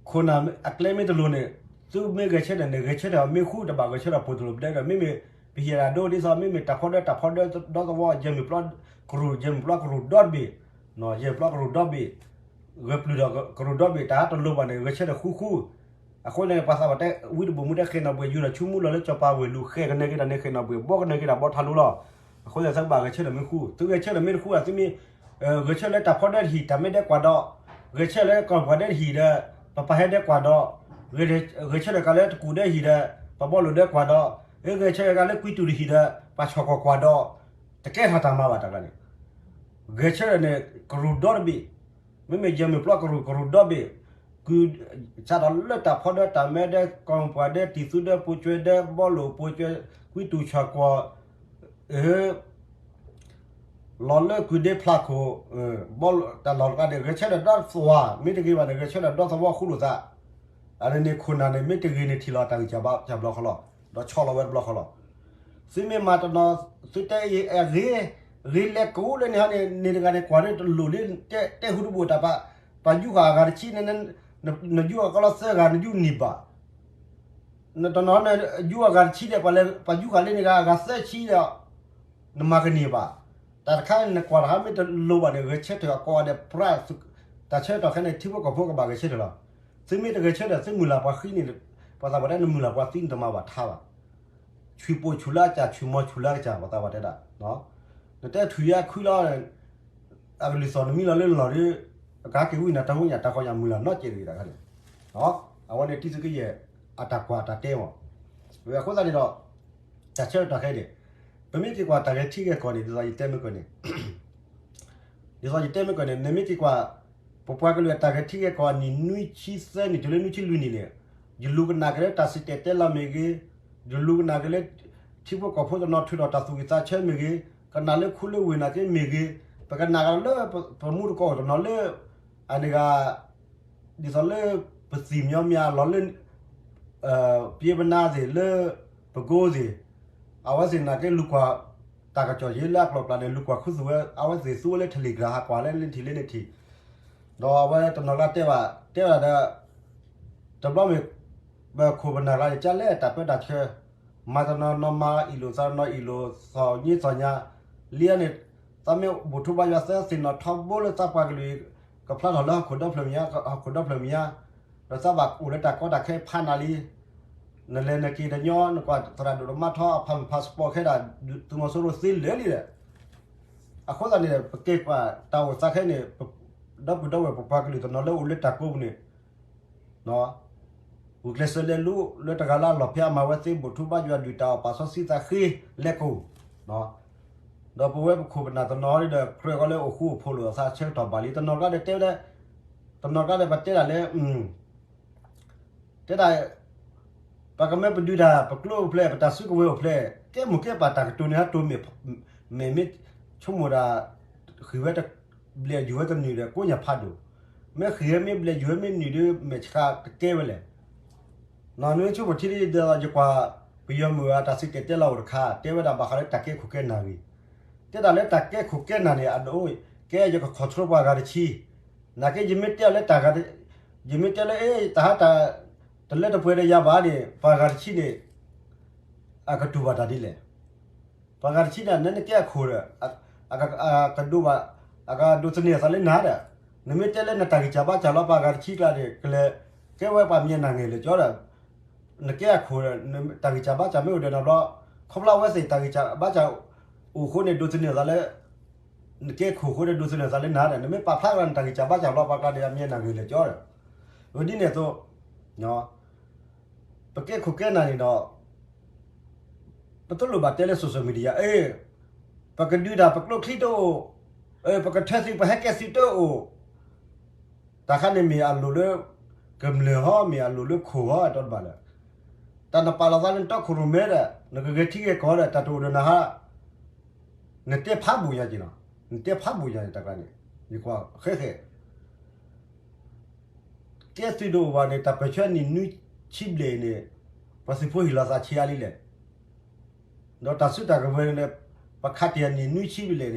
ခိၣ်နၢ်အကျဲမ့ၢ်တလိၤန့ၣ် သုမ့ၢ်ဂဲၤဆၢထၢၣ်န့ၣ် ဂဲၤဆၢထၢၣ်မ့ၢ်ဃူ တဘၣ်ဂဲၤဆၢထၢၣ်ပိာ်တလိၤပဒဲကဒီး မ့မ့ၢ်ပဟံၣ်အတၢ်ဒိဒ်သိး မ့မ့ၢ်တၢ်ဖီဒၢတၢ်ဖီဒၢဒီသဝီ ယဲၢ်မုၢ်ပျီကရူၢ် ယဲၢ်မုၢ်ပျီကရူၢ်ဒီတဘ့ၣ်, ယဲၢ်မုၢ်ပျီကရူၢ်ဒီဘ့ၣ်, ဂဲၤပျုၢ်ဒီးကရူၢ်ဒီဘ့ၣ် တၢ်တလိၤဘၣ်န့ၣ် ဂဲၤဆၢထၢၣ်ဃူဃူ အဃိန့ၣ် ပှၤသးပှၢ်တဲ ဝံတဘိၣ်မူတဲဃဲၤနီၣ်ဘှဲၣ် ယူၤဒီးဆူမူလီၤလၢစီၤပၤဝ့ၢ်လူၤ ဃဲၤကန့ၢ်က့ၤတၢ်န့ၣ် ဃဲၤနီၣ်ဘှဲၣ် ဘီကန့ၢ်က့ၤတၢ်ဘီထးလူလီၤ. အဃိန့ၣ် သုကဘၣ်ဂဲၤဆၢထၢၣ်မ့ၢ်ဃူ သုဂဲၤဆၢထၢၣ်မ့ၢ်တဃူ သုမ့ၢ် ဂဲၤဆၢထၢၣ်လၢတၢ်ဖီဒၢတဟံၣ် တၢ်မ့ၢ်ဒဲကွၢ်ဒီး, ဂဲၤဆၢထၢၣ်လၢကီၢ်ပှၤဒဲတဟံၣ်ဒီး ပပၢ်ဟဲဒဲကွၢ်ဒီး, ဂဲၤဆၢထၢၣ်ကလၢတကူၣ်ဒဲဟံၣ်ဒီး ပဘီလိာ်ဒဲကွၢ်ဒီး, ဂဲၤဆၢထၢၣ်ကလၢကွံတူၢ်တဟံၣ်ဒီး ပှၤဆီၣ်ကွီၢ်ကွၢ်ဒီး, တကဲထီၣ်တၢ်မၤဘၣ်တၢ်ကျါန့ၣ် ဂဲၤဆၢထၢၣ်န့ၣ် ကရူၢ်ဒီတဘ့ၣ်, မ့မ့ၢ်ယဲၢ်မုၢ်ပျီကရူၢ် ကရူၢ်ဒီဘ့ၣ်, ကုၢ် စးထီၣ်လၢတၢ်ဖီဒၢတၢ်မဲဒဲ ကီၢ်ပှၤဒဲ တံၢ်သူဒဲ ပိာ်ကွဲဒဲ ဘီလိာ်ပိာ်ကွဲ ကွံတူၢ်ဆီၣ်ကွီၢ် လီၤလၢကုၢ်ဒ့ဖျးခိၣ်, ဘီလိာ်တၢ်လီၢ်တခါန့ၣ် ဂဲၤဆၢထၢၣ်ဒီသဝီ မ့ၢ်တဂ့ၤဘၣ်န့ၣ် ဂဲၤဆၢထၢၣ်ဒီသဝီဃူလိာ်သး, အန့ၣ်န့ၣ်ခိၣ်နၢ်န့ၣ် မ့ၢ်တဂ့ၤန့ၣ်ထံၣ်လီၤတၢ်ဂံၢ်စၢ်ဘါစၢ်ဘျီဃီလီၤ, ဒီးဆီလီၤဝဲတဘျီဃီလီၤ. သုမ့ၢ်မၤတနီၤ သုတဲအံၤ အဂ့ၤ ဂ့ၤလဲၤကိးလၢန့ၣ်ဟီန့ၣ် န့ၣ်တဂၤန့ၣ် ကွၢ်လၢတလိၣ်လၢ တဲဟူတဘိၣ်တၢ်ပာ်, ပှၤယူၢ်ဃာ်အဂၤတဆံန့ၣ် နယူၢ်အကလီသၢဂၤ နယူၢ်နံၣ်ဘၣ်, တနီၤန့ၣ် ယူၢ်အဂၤတဆံဒီး ပှၤလဲၤ ပှၤယူၢ်ဃာ်လၢန့ၣ်ဂၤ အဂၤသၢဆံဒီး နမၤကန့ၢ်ဘၣ်. တၢ်တခါန့ၣ် နကွၢ်တခါမ့ၢ်တလိၤဘၣ်န့ၣ် ဂဲၤဆၢထၢၣ်အကိးဂၤဒဲး ပြၢ် တၢ်ဆၢကတီၢ်ခဲအံၤန့ၣ် ထံဖိကီၢ်ဖိကဘၣ်ဂဲၤဆၢထၢၣ်လီၤ. သုမ့ၢ်တဂဲၤဆၢထၢၣ် သုမုၢ်လၢ်ပှၤဃံန့ၣ် ပှၤသးပှၢ်တဲနမုၢ်လၢ်ပှၤသံနတမၤဘၣ်ထါဘၣ်. ဆူၣ်ပိာ်ဆူၣ်လၢအကစၢ် ဆူၣ်မီၤဆူၣ်လၢအကစၢ် ပှၤသးပှၢ်တဲဒၣ်, နတဲထူၣ်ယါခုလီၤ အကလုၢ်သီၣ်နမံလီၤလၢနလီၢ်ဒီး အကဟဲက့ၤဝံနၤတၢ်ဟူညၣ်တၢ်ဃီညၣ်မုၢ်လၢ်နီတစဲးတဂ့ၤတခါန့ၣ်, အဝဲန့ၣ်တံၤသကိးယဲၢ် အတၢ်ကွၢ်အတၢ်တဲမး, အဃိသတးန့ၣ်ဒီး တၢ်ဆၢကတီၢ်ခဲအံၤန့ၣ် ပမ့ၢ်က့ၤကွၢ်တၢ်ဂဲၤထံဂဲၤကီၢ်န့ၣ် ဒ်သိးယတဲမ့ၢ်ကီၢ်န့ၣ် ဒ်သိးယတဲမ့ၢ်ကီၢ်န့ၣ် နမ့ၢ်က့ၤကွၢ် ပပှၤကလုာ်အတၢ်ဂဲၤထံဂဲၤကီၢ်အနံၣ်နွံဆံသၢနံၣ်တုၤလၢနွံဆံလွံၢ်နံၣ်န့ၣ် ယလူၤကနၣ်က့ၤလၢတၢ်စံၣ်တဲၤတဲလီၤမ့ၢ်ဂ့ၤ, ယလူၤကနၣ်က့ၤလၢ ထံဖိကီၢ်ဖိတနီၤထုးထီၣ်တၢ်သူၣ်ဝံၣ်သးဆၢမ့ၢ်ဂ့ၤ, ကနၣ်လၢခူလၢဝ့ၢ်နာ်က့မ့ၢ်ဂ့ၤ, ပကနၣ်က့ၤလၢပမူတကိးတနီၤလၢ အန့ၣ်ဂ့ၤ ဒ်သိးလၢ ပသံၣ်မညီမညီလီၤလၢ ပျ့ပနါသ့ၣ်လၢ ပကိသ့ၣ် အဝဲသ့ၣ်နာ်က့လူၤကွၢ် တၢ်ကစီၣ်ယဲလၢအကျိၤကျါန့ၣ် လူၤကွၢ်ခူသူၣ်ဝဲ အဝဲသ့ၣ်သူဝဲလၢ Telegram ဟးကွၢ်လၢလၢထံၣ်လၢန့ၣ်ထံၣ် ဒီးအဝဲတနီၤကျါတဲဘၣ် တဲဝဲဒၣ်ဒီး တဘျီမ့ၢ် ပခိၣ်ပနၢ်ကျါန့ၣ် ကလဲၣ်တၢ်ပၢတၢ်ဆှၢ မၤတနီၤနီၤမၤအံၣ်လိာ်သးနီၤအံၣ်လိာ် သီၣ်ညါသီၣ်ညါ လံန့ၣ် သးမ့ၢ်ဘူၣ်ထူဘါယွၤသၢသ့ၣ်နီၣ်ထီဘိလၢသးပှၤကလုာ် ကဖျါထီၣ်လၢဟီၣ်ခိၣ်ဒီဖျၢၣ်မံၤညါ ဟီၣ်ခိၣ်ဒီဖျၢၣ်မံၤညါ ဒီးသးဘၣ်အိၣ်လၢတၢ်ကီတၢ်ခဲဖးနၤလံ နလဲၤနက့ၤတညီ နကွၢ်သရၣ်ဒိၣ်တမါထီအဖးမုၢ် passport ခဲဒၣ် သုးမီၤစိရိၤသ့လၢာ်လံဒီး အဃိသတးန့ၣ် ပက့ၤကွၢ်တၢ်အိၣ်သးခဲန့ၣ် ဒီပုၢ်ဒီဝဲၢ်ပပှၤကလုာ်တနီၤလၢအိၣ်လၢတၢ်ကိးပူၤန့ၣ် ဂုာ်ကျဲးစၢးလဲၤလူၤလၢတဂၤလၢအလီၢ်ဖဲအမၤဝဲသ့ ဘူၣ်ထူဘါယွၤဒုၣ်တၢ်အီၣ်ပာ်စီဆှံသးဃ့လဲၤကိၣ် ဒီးပဝဲပခိၣ်ပနၢ်တနီၤဒီး ကြၢးဃီလၢအိၣ်ဃူအိၣ်ဖိးလိာ်အသးဆၢကတီၢ်ဘၣ်လံ တနီၤကျါဒီးတဲဝဲဒၣ်, တနီၤကျါဒီးပတဲဒၣ်လၢ တဲဒၣ် ပကမၢပဒုးတၢ် ပကျိအိၣ်ဖျဲၣ် ပတၢ်စုကဝဲၤအိၣ်ဖျဲၣ် ကဲမိၢ်ကဲပၢ်တၢ်ကတိၤန့ၣ် ဟဲတိၤမဲာ် မဲာ်မ့ၢ်ဆိကမိၣ်ဒၣ် ဃံၢ်ဝဲတဘျဲၣ်ယူၢ်ဝဲတနုာ်ဒီး ကိးညါဖးဒိၣ်, မ့ၢ်ဃံၢ်ဝဲမ့ၢ်ဘျဲၣ်ယူၢ်ဝဲမ့ၢ်နုာ်ဒီး မဲာ်ဆှးတကဲဝဲလဲၣ်. နမ့ၢ်ဆိကမိၣ်ထံဒီး ယကွၢ်ပယီၤမုၣ်အတၢ်စံၣ်တဲၤတဲလီၤအိၣ်တခါ တဲဝဲဒၣ်ဘၣ်ဃးလၢတၢ်ကဲခိၣ်ကဲနၢ်ဂ့ၢ်, တဲဒၣ်လၢတၢ်ကဲခိၣ်ကဲနၢ်န့ၣ် အဒိ ကဲယက control ပှၤဂၤတဆံ, နာ်က့ ယမ့ၢ်တဲလၢတၢ်ဂၤ, ယမ့ၢ်တဲလၢ အ့ တၢ်ဟးတၢ် တလၢတပှဲၤဒီးယၤဘၣ်န့ၣ် ပှၤဂၤတဆံန့ၣ် အကတူၢ်ဘၣ်တၢ်ဒ်လဲၣ်. ပှၤဂၤတဆံန့ၣ် နနကဲအခိၣ်ဒီး အကဒိးဘၣ် အကဒိးသန့ၤအသးလၢနၤဒီး နမ့ၢ်တဲလၢနတၢ်ဂံၢ်စၢ်ဘါစၢ်လီၤ ပှၤဂၤတဆံကျါန့ၣ် ကလဲၤကဲဝဲပှၤမံၤနၢ်ဂ့ၢ်လၢာ်ကၠီဒီး နကဲအခိၣ်ဒီး တၢ်ဂံၢ်စၢ်ဘါစၢ်မ့ၢ်အိၣ်ဒီးနၤဘျီ ခီဖျိဝဲသ့ၣ်တၢ်ဂံၢ်စၢ်ဘါစၢ်အိၣ်အဃိန့ၣ် ဒိးသန့ၤအသးလၢ နကဲခိၣ်အဃိန့ၣ် ဒိးသန့ၤအသးလၢနၤဒီး နမ့ၢ်ပာ်ဖျါလီၤနတၢ်ဂံၢ်စၢ်ဘါစၢ်လီၤ ပှၤကျါန့ၣ် အမံၤနၢ်ဂ့ၢ်လၢာ်ကၠီဒီး ဝဲဒ်န့ၣ်အသိး ပကဲခိၣ်ကဲနၢ်န့ၣ်ဒီး ပတလိၣ်ဘၣ်တဲလၢ social media အ့ ပကဒုးတၢ်ပကျိချံတအိၣ်, ပကထၢသုးပဟဲကဲသုးတအိၣ်, တၢ်ခါန့ၣ်မ့ၢ်အလိၣ်လၢ ကမျၢၢ်ဟီ မ့ၢ်အလိၣ်လၢခိၣ်ဟီ အတီတဘၣ်လၢ တၢ်နပာ်လီၤသးလၢနတီခိၣ်ရိၣ်မဲဒီး နကဂဲၤထံဂဲၤကီၢ်ဒီး တၢ်တအိၣ်ဒီးနၤဟါ နတဲဖးဘူးညါက့ၤနီၤ, နတဲဖးဘူးညါန့ၣ် တၢ်ကျါန့ၣ် ယကွၢ်ဃဲဃဲ ကဲသုးတအိၣ်ဘၣ်န့ၣ် တၢ်ပၢၢ်ဆၢနံၣ်နွံဆံဘျဲၣ်န့ၣ် ပှၤသုးဖိဟ့ၣ်လီၤသးဆံးအါလံလဲၣ်. ဒီးတၢ်စုတၢ်ကဝဲၤန့ၣ် ပခးတ့ၢ်အနံၣ်နွံဆံဘျဲၣ်န့ၣ် လီ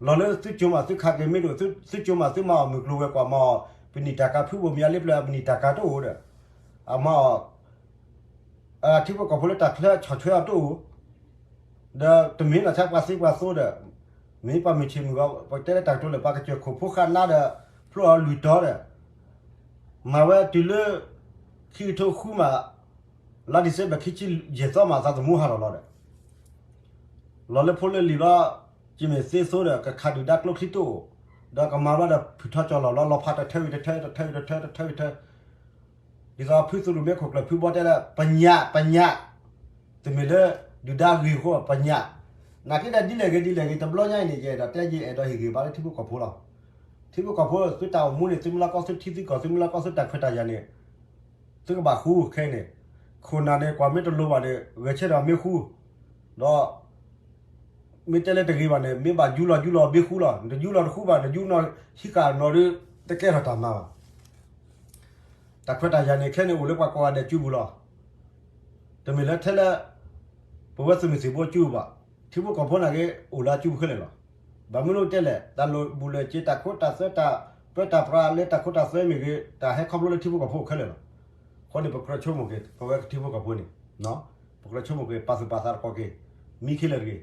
ၤလၢသုကၠိမးသုခးက့ၤမ့ၢ်ဒိၣ် သုကၠိမးသုမၤအီၣ် မုၢ်ကျိၤဝဲၤကွာ်မၤအီၣ် ပနံၣ်တၢ်ကၤဖုဘိၣ်မံၤအလ့ပျၢၤ ပနံၣ်တၢ်ကၤတအိၣ်ဒီး အမၤအီၣ် ထံဖိကီၢ်ဖိလၢတၢ်ချၢဆီၣ်ထွဲအီၤတအိၣ်, ဒီးတမ့ၢ်နီၢ်ဆါပှၤသံပှၤသိဒီး မ့ၢ်ပှၤမုၢ်ဆ့ၣ်မုၢ်ဂီၤ ပတဲလၢတၢ်ကတိၤလၢ ပှၤကစၢၢ်ခိၣ်ဖိဃာ်နါဒီး ဖျိအီၤလွံၢ်တီၤဒီး မၤဝဲတုၤလၢ ခံကထိဃုမး လါ December ခံဆံယဲၢ်သီမး သးသမူဟးထီၣ်လီၤဒီး လီၤလၢဖိလၢလံၤဘျီ ကမ့ၢ်သ့သိဒီး ကခးဒုၣ်ဒါကျိချံတအိၣ်, ဒီးကမၤဘျီဒီး ဖုၣ်ထီၣ်ကၠီၣ်လီၤဘျီ လီၤဖးတထၢဂ့ၤတထၢ တထၢဂ့ၤတထၢ တထၢဂ့ၤတထၢ ဒ်သိးဖုသုးရူၢ်မ့ခိၣ်ကျၢၢ်ဖုဘီတဲလၢ ပညၣ် ပညၣ်, တမ့ၢ်လၢ ဒုၣ်ဒါဂ့ၤအဃိ ပညၣ်, နာ်က့ဒီးဒ်လဲၣ်ဂ့ၤဒ်လဲၣ်ဂ့ၤ တဘျီညါအံၤန့ၣ် ယအဲၣ်ဒိးတဲ ယအဲၣ်ဒိးဟ့ၣ်ဂံၢ်ဘါလၢထံဖိကီၢ်ဖိလီၤ. ထံဖိကီၢ်ဖိ သုတၢ်အိၣ်မူန့ၣ် သုမုၢ်လၢ်ကီၢ် သုထံသုကီၢ် သုမုၢ်လၢ်ကီၢ် သုတၢ်ခွဲးတၢ်ယာ်န့ၣ် သုကဘၣ်ဃူခဲအံၤန့ၣ်, ခိၣ်နၢ်န့ၣ် ကွၢ်မ့ၢ်တလိၤဘၣ်န့ၣ် ဂဲၤဆၢထၢၣ်မ့ၢ်ဃူ, ဒီး မ့ၢ်တဲလၢတဂ့ၤဘၣ်န့ၣ် မ့ၢ်ဘၣ်ယူလီၤယူလီၤဘ့ၣ်ဃူလီၤ. နတယူလီၤတဃူဘၣ် နယူနီၢ်ဟံးဃာ်နီၢ်ဒီး တကဲထီၣ်တၢ်မၤဘၣ်. တၢ်ခွဲးတၢ်ယာ်န့ၣ် ခဲန့ၣ်အိၣ်လၢပှၤကိးဂၤဒဲးစုပူၤလီၤ. တမ့ၢ်လၢထဲလၢ ပဝဲသုးမုၢ်သံၣ်ဘိစုပူၤဘၣ်. ထံဖိကီၢ်ဖိနာ်က့ အိၣ်လၢအစုပူၤခဲလၢာ်လီၤ. ဘၣ်မနုၤတဲလဲၣ် တၢ်လီၢ်ဘူးလီၢ်စ့ တၢ်ခိတၢ်သွဲ တၢ်ပၢတၢ်ပြးလၢတၢ်ခိတၢ်သွဲမ့ၢ်ဂ့ၤ တၢ်ဟဲခီဖျိလၢထံဖိကီၢ်ဖိခဲလၢာ်လီၤ. အဃိန့ၣ် ပကြၢးဆိကမိၣ်က့ၤ ပဝဲထံဖိကီၢ်ဖိန့ၣ် ပကြၢးဆိကမိၣ်က့ၤ ပာ်သူၣ်ပာ်သးတက့ၢ်, မံခ့လၢာ်တဂ့ၤ,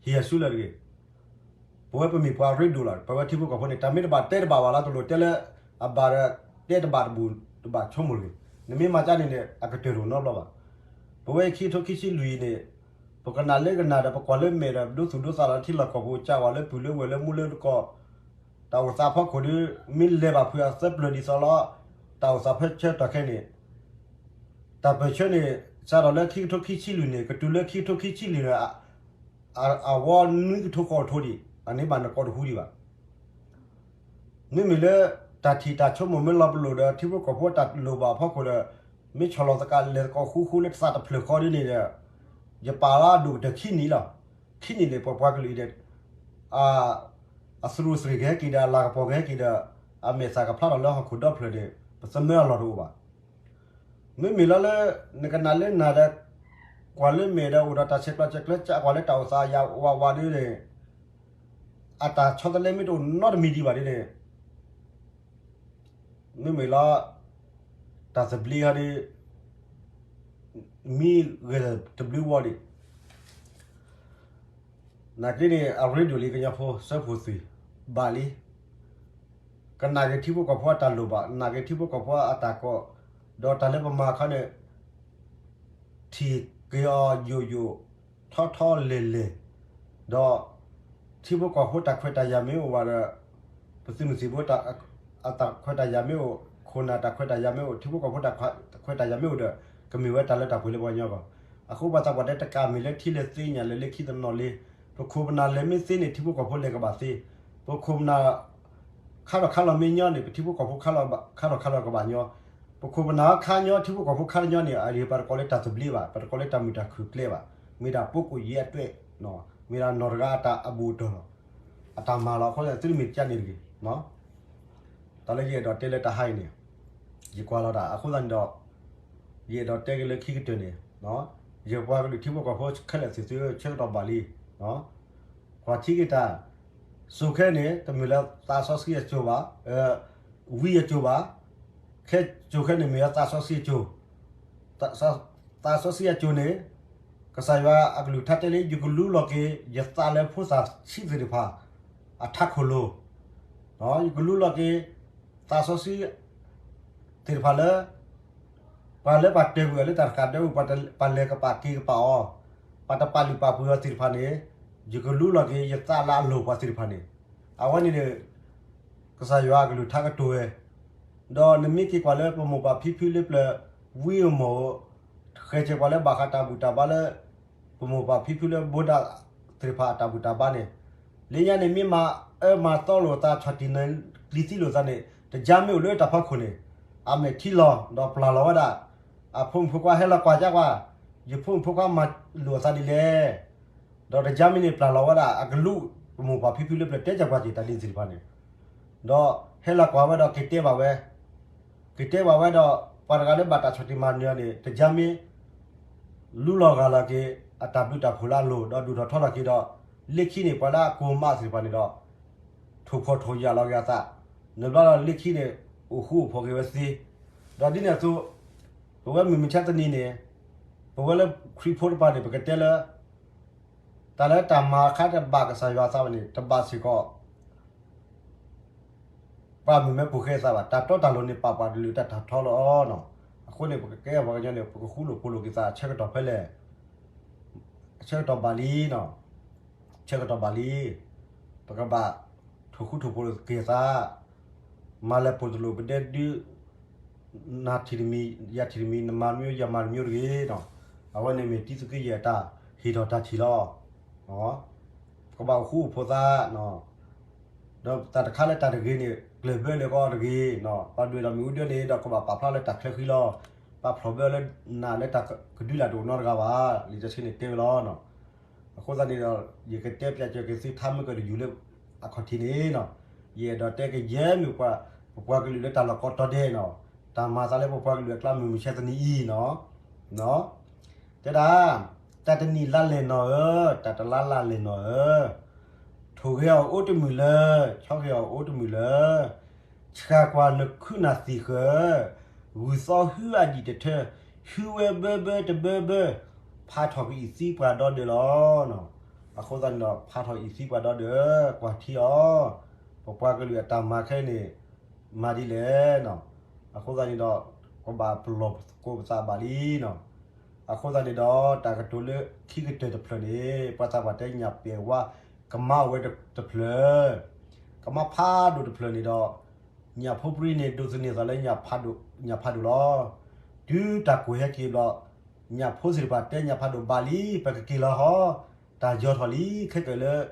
ဟံးအစုလၢာ်တဂ့ၤ ပဝဲပမ့ၢ်ပှၤရ့ဒိၣ်လီၤ. ပဝဲထံဖိကီၢ်ဖိန့ၣ် တၢ်မ့ၢ်တဘၣ်တဲတဘၣ်ဘၣ်လီၤ. တလိၣ်တဲလၢအဘၣ်ဒီး တဲတဘၣ်တဘူၣ်တဘၣ်ဆိကမိၣ်တဂ့ၤ. နမ့ၢ်မၤကၠါန့ၣ်န့ၣ် အကတၢၢ်တအိၣ်နီတဘျီဘၣ်. ပဝဲခံကထိခံဆံလွံၢ်အံၤန့ၣ် ပကနၣ်လၢကနၣ်ဒီး ပကွၢ်လၢမဲာ်ဒီး ဒိသူၣ်ဒိသးလီၤ ထံလီၢ်ကီၢ်ပူၤ ကၢ်ဝဲလၢပုၢ်လၢဝဲၢ်လၢမူလၢတကီၢ် တၢ်အိၣ်သးဖီခိၣ်ဒီး မ့ၢ်လဲၤဘၣ်ဖုးအသၢပျၢၤဒ်သိးလီၤ. တၢ်အိၣ်သးဖဲဆၢကတီၢ်ခဲအံၤန့ၣ် တၢ်ပၢၢ်ဆၢန့ၣ် စးထီၣ်လၢခံကထိခံဆံလွံၢ်န့ၣ် ကတုၤလၢခံကထိခံဆံလွံၢ်န့ၣ် အဝဲနွံကထိဃိးကထိဒံး အန့ၣ်ဘၣ်နကိးတဟူဒံးဘၣ်. မ့မ့ၢ်လၢ တၢ်ထံၣ်တၢ်ဆိကမိၣ်မ့ၢ်လီၤပလိာ်ဒီး ထံဖိကီၢ်ဖိတၢ်လိၣ်ဘၣ်အဖီခိၣ်ဒီး မ့ၢ်ဆီၣ်လီၤသကိးလဲၤသကိးဃူဃူလၢသးတဖျၢၣ်ဃီဒ်န့ၣ်ဒီး ယပာ်လၢအဒိၣ်ကတၢၢ်ခံနံၣ်လီၤ. ခံနံၣ်န့ၣ် ပပှၤကလုာ်အံၤဒီး အသရူးသရ့ၣ်ကဟဲက့ၤဒီး အလၤကပီၤကဟဲက့ၤဒီး အမဲာ်သၣ်ကဖျါထီၣ်လၢဟီၣ်ခိၣ်ဒီဖျၢၣ်န့ၣ် ပသမၢအလီၢ်တအိၣ်ဘၣ်. မ့မ့ၢ်လီၤလၢ နကနၣ်လၢနၤဒီး ကွၢ်လၢမဲာ်ဒီး အိၣ်ဒီးတၢ်ဆဲးကျိးဆဲးကျၢ ကွၢ်လၢတၢ်အိၣ်သးယၤဝးဝးဒ်န့ၣ် အတၢ်ဆီတလဲမ့ၢ်တအိၣ်နီတမံၤဒံးဘၣ်ဒ်န့ၣ် မ့မ့ၢ်လီၤ တၢ်သဘျ့ဟီဒ် မံဂဲၤတဘျုးဝီဒံး နာ်က့န့ၣ် အရ့ဒိၣ်လံကညီဖိ စၢဖှိၣ်သုး ဘၣ်လံ. ကနၣ်က့ၤထံဖိကီၢ်ဖိအတၢ်လိၣ်ဘၣ်, နာ်က့ၤထံဖိကီၢ်ဖိအတၢ်ကိး, ဒီးတၢ်လၢပမၤအခါန့ၣ် ထံၣ်က့ၤအီၤယိာ်ယိာ် ထီထီလဲၤလဲၤ, ဒီးထံဖိကီၢ်ဖိတၢ်ခွဲးတၢ်ယာ်မ့ၢ်အိၣ်ဝဲဒီး ပသုးမုၢ်သံၣ်ဘိ အတၢ်ခွဲးတၢ်ယာ်မ့ၢ်အိၣ်, ခိၣ်နၢ်တၢ်ခွဲးတၢ်ယာ်မ့ၢ်အိၣ်, ထံဖိကီၢ်ဖိတၢ်ခွဲးတၢ်ယာ်မ့ၢ်အိၣ်ဒီး ကမ့ၢ်ဝဲတၢ်လၢတၢ်ပှဲၤလၢပှၤကညီအဂီၢ်. အဃိပှၤသးပှၢ်တဲတကးမ့ၢ်လၢထံလၢသ့ၣ်ညါလၢလၢခံတနီၤလံ ပခိၣ်ပနၢ်လဲၤမ့ၢ်သ့န့ၣ် ထံဖိကီၢ်ဖိလဲၤကဘၣ်သ့, ပခိၣ်ပနၢ် ခါထီၣ်ခါလီၤမ့ၢ်ညီန့ၣ် ပထံဖိကီၢ်ဖိခါထီၣ်ခါလီၤကဘၣ်ညီ, ပခိၣ်ပနၢ်ခါညီ ထံဖိကီၢ်ဖိခါညီန့ၣ် အပတကိးလၢတၢ်သဘျ့ဘၣ်, ပတကိးလၢတၢ်မုာ်တၢ်ခုၣ်ကျဲဘၣ်, မ့ၢ်ဒၣ်ပိကိၣ်ယဲအတွဲ, မ့ၢ်ဒၣ်နီၢ်တဂၤအတၢ်အဘူးအတံၢ်လီၤ, အတၢ်မၤလီၤ. အဃိသုတမ့ၢ်ကန့ၣ်တဂ့ၤ တၢ်လၢယအဲၣ်ဒိးတဲလၢတဟါအံၤန့ၣ်, ယကွၢ်လီၤတၢ်အဃိသတးန့ၣ်ဒီး, ယအဲၣ်ဒိးတဲက့ၤလၢခံကတၢၢ်န့ၣ်, ယပှၤကလုာ်ထံဖိကီၢ်ဖိခဲလၢာ်သ့ၣ်သုဆၢကတီၢ်ဘၣ်လံ, ကွၢ်ထံက့ၤတၢ်, စိၤခဲန့ၣ် တမ့ၢ်လၢသးစီဆှံအစိၤဘၣ်, ဝံအစိၤဘၣ်, ခဲစိၤခဲန့ၣ်မ့ၢ်လၢသးစီဆှံအစိၤ, သးစီဆှံအစိၤန့ၣ်, ကစၢ်ယွၤအကလုၢ်ကထါတဲလံ ယကလူလီၤက့ၤ ယသးလၢဖိသၣ်ဆံးသ့ၣ်တဖၣ် အထးခိၣ်လိၤ ယကလူလီၤက့ၤ သးစီဆှံသ့ၣ်တဖၣ်လၢ ပှၤလၢပှၤတဲာ်ကွံာ်အီၤလၢတၢ်တဃာ်ဒၢဝဲ ပှၤလဲၤကပာ်က့ၤကပာ်အီၤ, ပှၤတပာ်လုၢ်ပာ်ပှ့ၤအီၤသ့ၣ်တဖၣ်န့ၣ်, ယကလူလီၤက့ၤ ယသးလၢအလိၤပှၤသ့ၣ်တဖၣ်န့ၣ်, အဝဲန့ၣ်န့ၣ် ကစၢ်ယွၤအကလုၢ်ကထါကတိၤဝဲ, ဒီးနမ့ၢ်က့ၤကွၢ်လၢပမိၢ်ပၢ်ဖံဖုလၢပျၢၤဝံအမိၢ်, ဃဲၤစဲးပှၤလၢဘၣ်ဃးတၢ်ဘူၣ်တၢ်ဘါလၢ ပမိၢ်ပၢ်ဖံဖုလၢဘိဒၣ်သ့ၣ်တဖၣ်အတၢ်ဘူၣ်တၢ်ဘါန့ၣ်, လၢညါန့ၣ်မ့ၢ်မၤအၢမၤသီလိာ်သး ဆီၣ်တံၢ်နၢၤကျံၤသံလိာ်သးန့ၣ် တယါမ့ၢ်အိၣ်လၢတၢ်ဖီခိၣ်န့ၣ်, အမဲာ်ထံလီၤ ဒီးပျၢ်လီၤဝဲဒၣ်, အဖိမုၣ်ဖိခွါဟဲလီၤကွၢ်ကကွၢ်, ယဖိမုၣ်ဖိခွါမၤလိာ်အသးဒ်လဲၣ် ဒီးတယါမ့ၢ်န့ၣ်ပျၢ်လီၤဝဲဒၣ်အကလူး, ပမိၢ်ပၢ်ဖံဖုလၢပျၢၤတဲကကွၢ်က့ၤတၢ်ဒ်န့ၣ်သ့ၣ်တဖၣ်န့ၣ်, ဒီးဟဲလီၤကွၢ်ဝဲဒီးက့ၤတဲဘၣ်ဝဲ, က့ၤတဲဘၣ်ဝဲဒီး ပှၤတဂၤလၢဘၣ်တၢ်ဆီၣ်တံၢ်မၤနၢၤန့ၣ် တယါမ့ၢ် လူလီၤဂာ်လီၤက့ၤ အတၢ်ဘျုးတၢ်ဖှိၣ်လၢအလိၤ ဒီးဒိၣ်ထီၣ်ထီထီၣ်က့ၤဒီး လၢခံန့ၣ် ပှၤလၢအကိၢ်မးသ့ၣ်တဖၣ်န့ၣ်ဒီး ထိၣ်ဖှီၣ်ထိၣ်ယာ်လီၤက့ၤအသး, နဘျီဒီးလၢခံန့ၣ် အိၣ်ဃူအိၣ်ဖိးက့ၤဝဲသ့, ဒီးဒ်န့ၣ်အသိး ပဝဲမုၢ်မဆါတနံၤန့ၣ် ပဝဲလၢခရံာ်ဖိတဖၣ်န့ၣ် ပကတဲလၢ တၢ်လၢတၢ်မၤအခါတဘၣ်ကစၢ်ယွၤအသးဘၣ်န့ၣ် တဘၣ်စ့ၢ်ကီး ပှၤမုၢ်မ့ၢ်ပိာ်ဃဲအသးဘၣ်, တၢ်တီတၢ်လိၤန့ၣ် ပာ်ပှၤတလုာ်တၢ်ထီလီၤနီၤ. အဃိန့ၣ် ပကကဲပှၤကညီန့ၣ် ပကဃူလိာ်ဖိးလိာ်က့ၤသး ဆၢကတီၢ်ဖဲလဲၣ်, ဆၢကတီၢ်ဘၣ်လံနီၤ, ဆၢကတီၢ်ဘၣ်လံ, ပကဘၣ်ထိၣ်ဃူထိၣ်ဖိးလိာ်က့ၤသး, မၤလဲၤပိာ်တလိာ်ပဒဲဒု နၤထံၣ်တမံၤ ယၤထံၣ်တမံၤ နမၤတမံၤ ယၤမၤတမံၤတဂ့ၤနီၤ. အဝဲန့ၣ်မ့ၢ်တံသုးက့ယဲၢ်တၢ်ဟ့ၣ်ထီၣ်တၢ်ထံၣ်လီၤ. ပကဘၣ်အိၣ်ဃူအိၣ်ဖိးသး, ဒီးတၢ်တခါလၢတၢ်တဂ့ၤန့ၣ် ကျၢၢ်ဘၢလၢကီတဂ့ၤ, ပှၤဒွဲၣ်ဒီးမ့ၢ်အူဒၢန့ၣ်ဒီး ကဘၣ်ပာ်ဖျါလၢတၢ်ချၢဃံလီၤ. ပာ်ဖျါဘၣ်လၢနၤလၢတၢ်ကဒုးလၢ်တအိၣ်နီတဂၤဘၣ်, လံာ်စီဆှံန့ၣ်တဲဝဲလီၤ. အဃိသတးန့ၣ်ဒီး ယကတဲပျးစၢၤက့ၤသုထါမ့ၢ်ကဒီးယူၤလၢအခီၣ်ထံးန့ၣ်နီၤ, ယအဲၣ်ဒိးတဲကယဲၢ်မ့ၢ်ပှၤ ပပှၤကလုာ်လၢတၢ်လီၢ်ကိးတီၤဒဲးနီၤ, တၢ်မၤသးလၢပပှၤကလုာ်အကျါမုၢ်မဆါတနံၤအံၤနီၤ, တဲဒၣ်, တၢ်တနံၣ်လါလဲၢ်နီၤဧၢ, တၢ်တလါလါလဲၢ်နီၤဧၢ, ထိၣ်ဂဲၤအီၤအိၣ်တမုာ်လၢ, ဆီဂဲၤအီၤအိၣ်တမုာ်လၢ ဆှၣ်ကွၢ်နခုနၢ်သံၣ်ဃၢၤ, ဂုၢ်သီဟုအဒံၣ်တထၢ, ဟုဝဲဘၢဘၢတဘၢဘၢ, ဖးထီၣ်ကအံၤသံပှၤဒီဒၢးလီၤ. အဃိသတးန့ၣ်ဒီး ဖးထီၣ်အံၤသံပှၤဒီဒၢး, ကွၢ်ထံအီၤ, ပပှၤကလုာ်အတၢ်မၤခဲအံၤန့ၣ် မၤဒ်လဲၣ်နီၤ. အဃိသတးန့ၣ်ဒီး ကဘၣ်ပလီၢ်သကိးပသးဘၣ်လံနီၤ. အဃိသတးန့ၣ်ဒီး တၢ်ကတိၤလၢခံကတၢၢ်တဖျၢၣ်န့ၣ် ပှၤသးပှၢ်တဲညၣ်ပဲာ်ဝါ ကမါအိၣ်ဝဲတဖျၢၣ်, ကမါဖးဒိၣ်တဖျၢၣ်န့ၣ်ဒီး ညၣ်ဖိပြံန့ၣ် ဒိးသန့ၤသးလၢညၣ်ဖးဒိၣ်, ညၣ်ဖးဒိၣ်လီၤ. တုၤတၢ်ကိၢ်ဟဲက့ၤဘျီ, ညၣ်ဖိသ့ၣ်တဖၣ်တဲညၣ်ဖးဒိၣ်ဘၣ်လံ, ပကက့ၤလီၤဟီ, တၢ်ယီၤထီၣ်လံ, ခဲကၢၣ်လၢ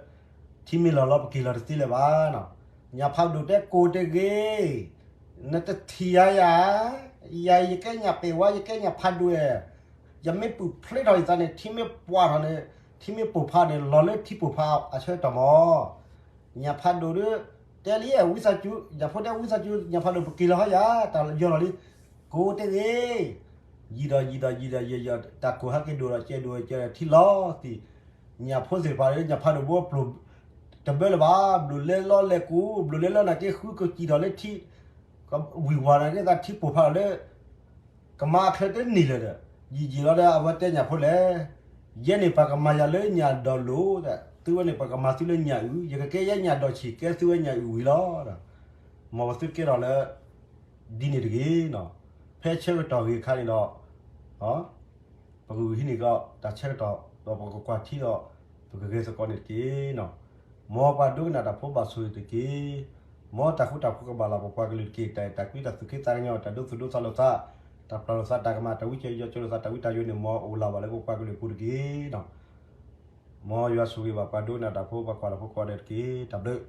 ထံမ့ၢ်လီၢ်လီၤ ပက့ၤလီၤတသ့လၢၤဘၣ်နီၤ. ညၣ်ဖးဒိၣ်တဲကိၢ်တဂ့ၤ, နတထံၣ်ယၤယၤ, ယၤယကဲညၣ်ပဲာ်ဝါ ယကဲညၣ်ဖးဒိၣ်ဧါ, ယမ့ၢ်ပူၣ်ဖျ့ထီၣ်ယသးန့ၣ် ထံမ့ၢ်ပှၢ်ထီၣ်န့ၣ် ထံမ့ၢ်ပိာ်ဖးန့ၣ် လီၤလၢထံပိာ်ဖးအဆၢကတီၢ်မး ညၣ်ဖးဒိၣ်ဒီး တဲလံဝံသးစူၤ, ညၣ်ဖိတဲဝံသးစူၤ ညၣ်ဖးဒိၣ်ပက့ၤလီၤဟီယၤ တၢ်ယီၤထီၣ်လံ, ကိၢ်တဂ့ၤ, ယံာ်ဒီးယံာ်ဒီးယံာ်ဒီးယံာ်ဒီး တၢ်ကိၢ်ဟဲက့ၤဒိၣ်ဒီးကဲဒိၣ်ကဲထံလီၤသံး, ညၣ်ဖိသ့ၣ်တဖၣ်ဒီး ညၣ်ဖးဒိၣ်ဘိပျိၣ်တဘၢလၢၤဘၣ်, ဘျိၣ်လဲလီလဲကူ, ဘျိၣ်လဲလီနၤက့ဃုကစံၣ်ထီၣ်လၢထံ, ဝံၢ်ဝၤနၤက့သးထံပိာ်ဖးလီၤလၢ ကမါအချၢတန့ၢ်လၢၤဒီး, ယံာ်ယံာ်လီၤဒီး အဝဲတဲညၣ်ဖိလဲၣ်, ယဲန့ၣ်ပှၤကမၤယၤလၢညၣ်ဒိးလိၤ, သုဝဲန့ၣ်ပှၤကမၤသုလၢညၣ်အုၣ်, ယကကဲယဲညၣ်ဒိးဆံး ကဲသုဝဲညၣ်အုၣ်ဝံၤလီၤ. မ်ပသုတကဲထီၣ်လၢ ဒ်န့ၣ်တဂ့ၤနီၤ. ဖဲဆၢကတီၢ်ဂ့ၤအခါန့ၣ်ဒီး ပကဂုာ်ဟံးန့ၢ်ကီးတၢ်ဆၢကတီၢ် ဒီးပကကွၢ်ထံဒီး ပကဂဲၤသကိးန့ၣ်တက့ၢ်နီၤ. မ်ပှၤဒိကနၣ်တၢ်ဖိဘၣ်ဆိၣ်ဂ့ၤတက့ၢ်. မ်တၢ်ဃူတၢ်ဖိးကဘၣ်လၢပပှၤကလုာ်တက့ၢ်. တၢ်အဲၣ်တၢ်ကွံ တၢ်သူၣ်က့သးကညီၤ တၢ်ဒိသူၣ်ဒိသးလိာ်သး တၢ်ပျၢ်လိာ်သး တၢ်ကမၣ် တၢ်ဝံစိာ်ယီၤစိာ်လိာ်သး တၢ်ဝံတၢ်ယိာ်န့ၣ် မ်အအိၣ်လၢၤဘၣ်လၢပပှၤကလုာ်အပူၤတက့ၢ်နီၤ. မ်ယွၤဆိၣ်ဂ့ၤဘၣ်ပှၤဒိကနၣ်တၢ်ဖိ ပှၤကွၢ်တၢ်ဖိကိးဂၤဒဲးတက့ၢ်. တၢ်ဘျုး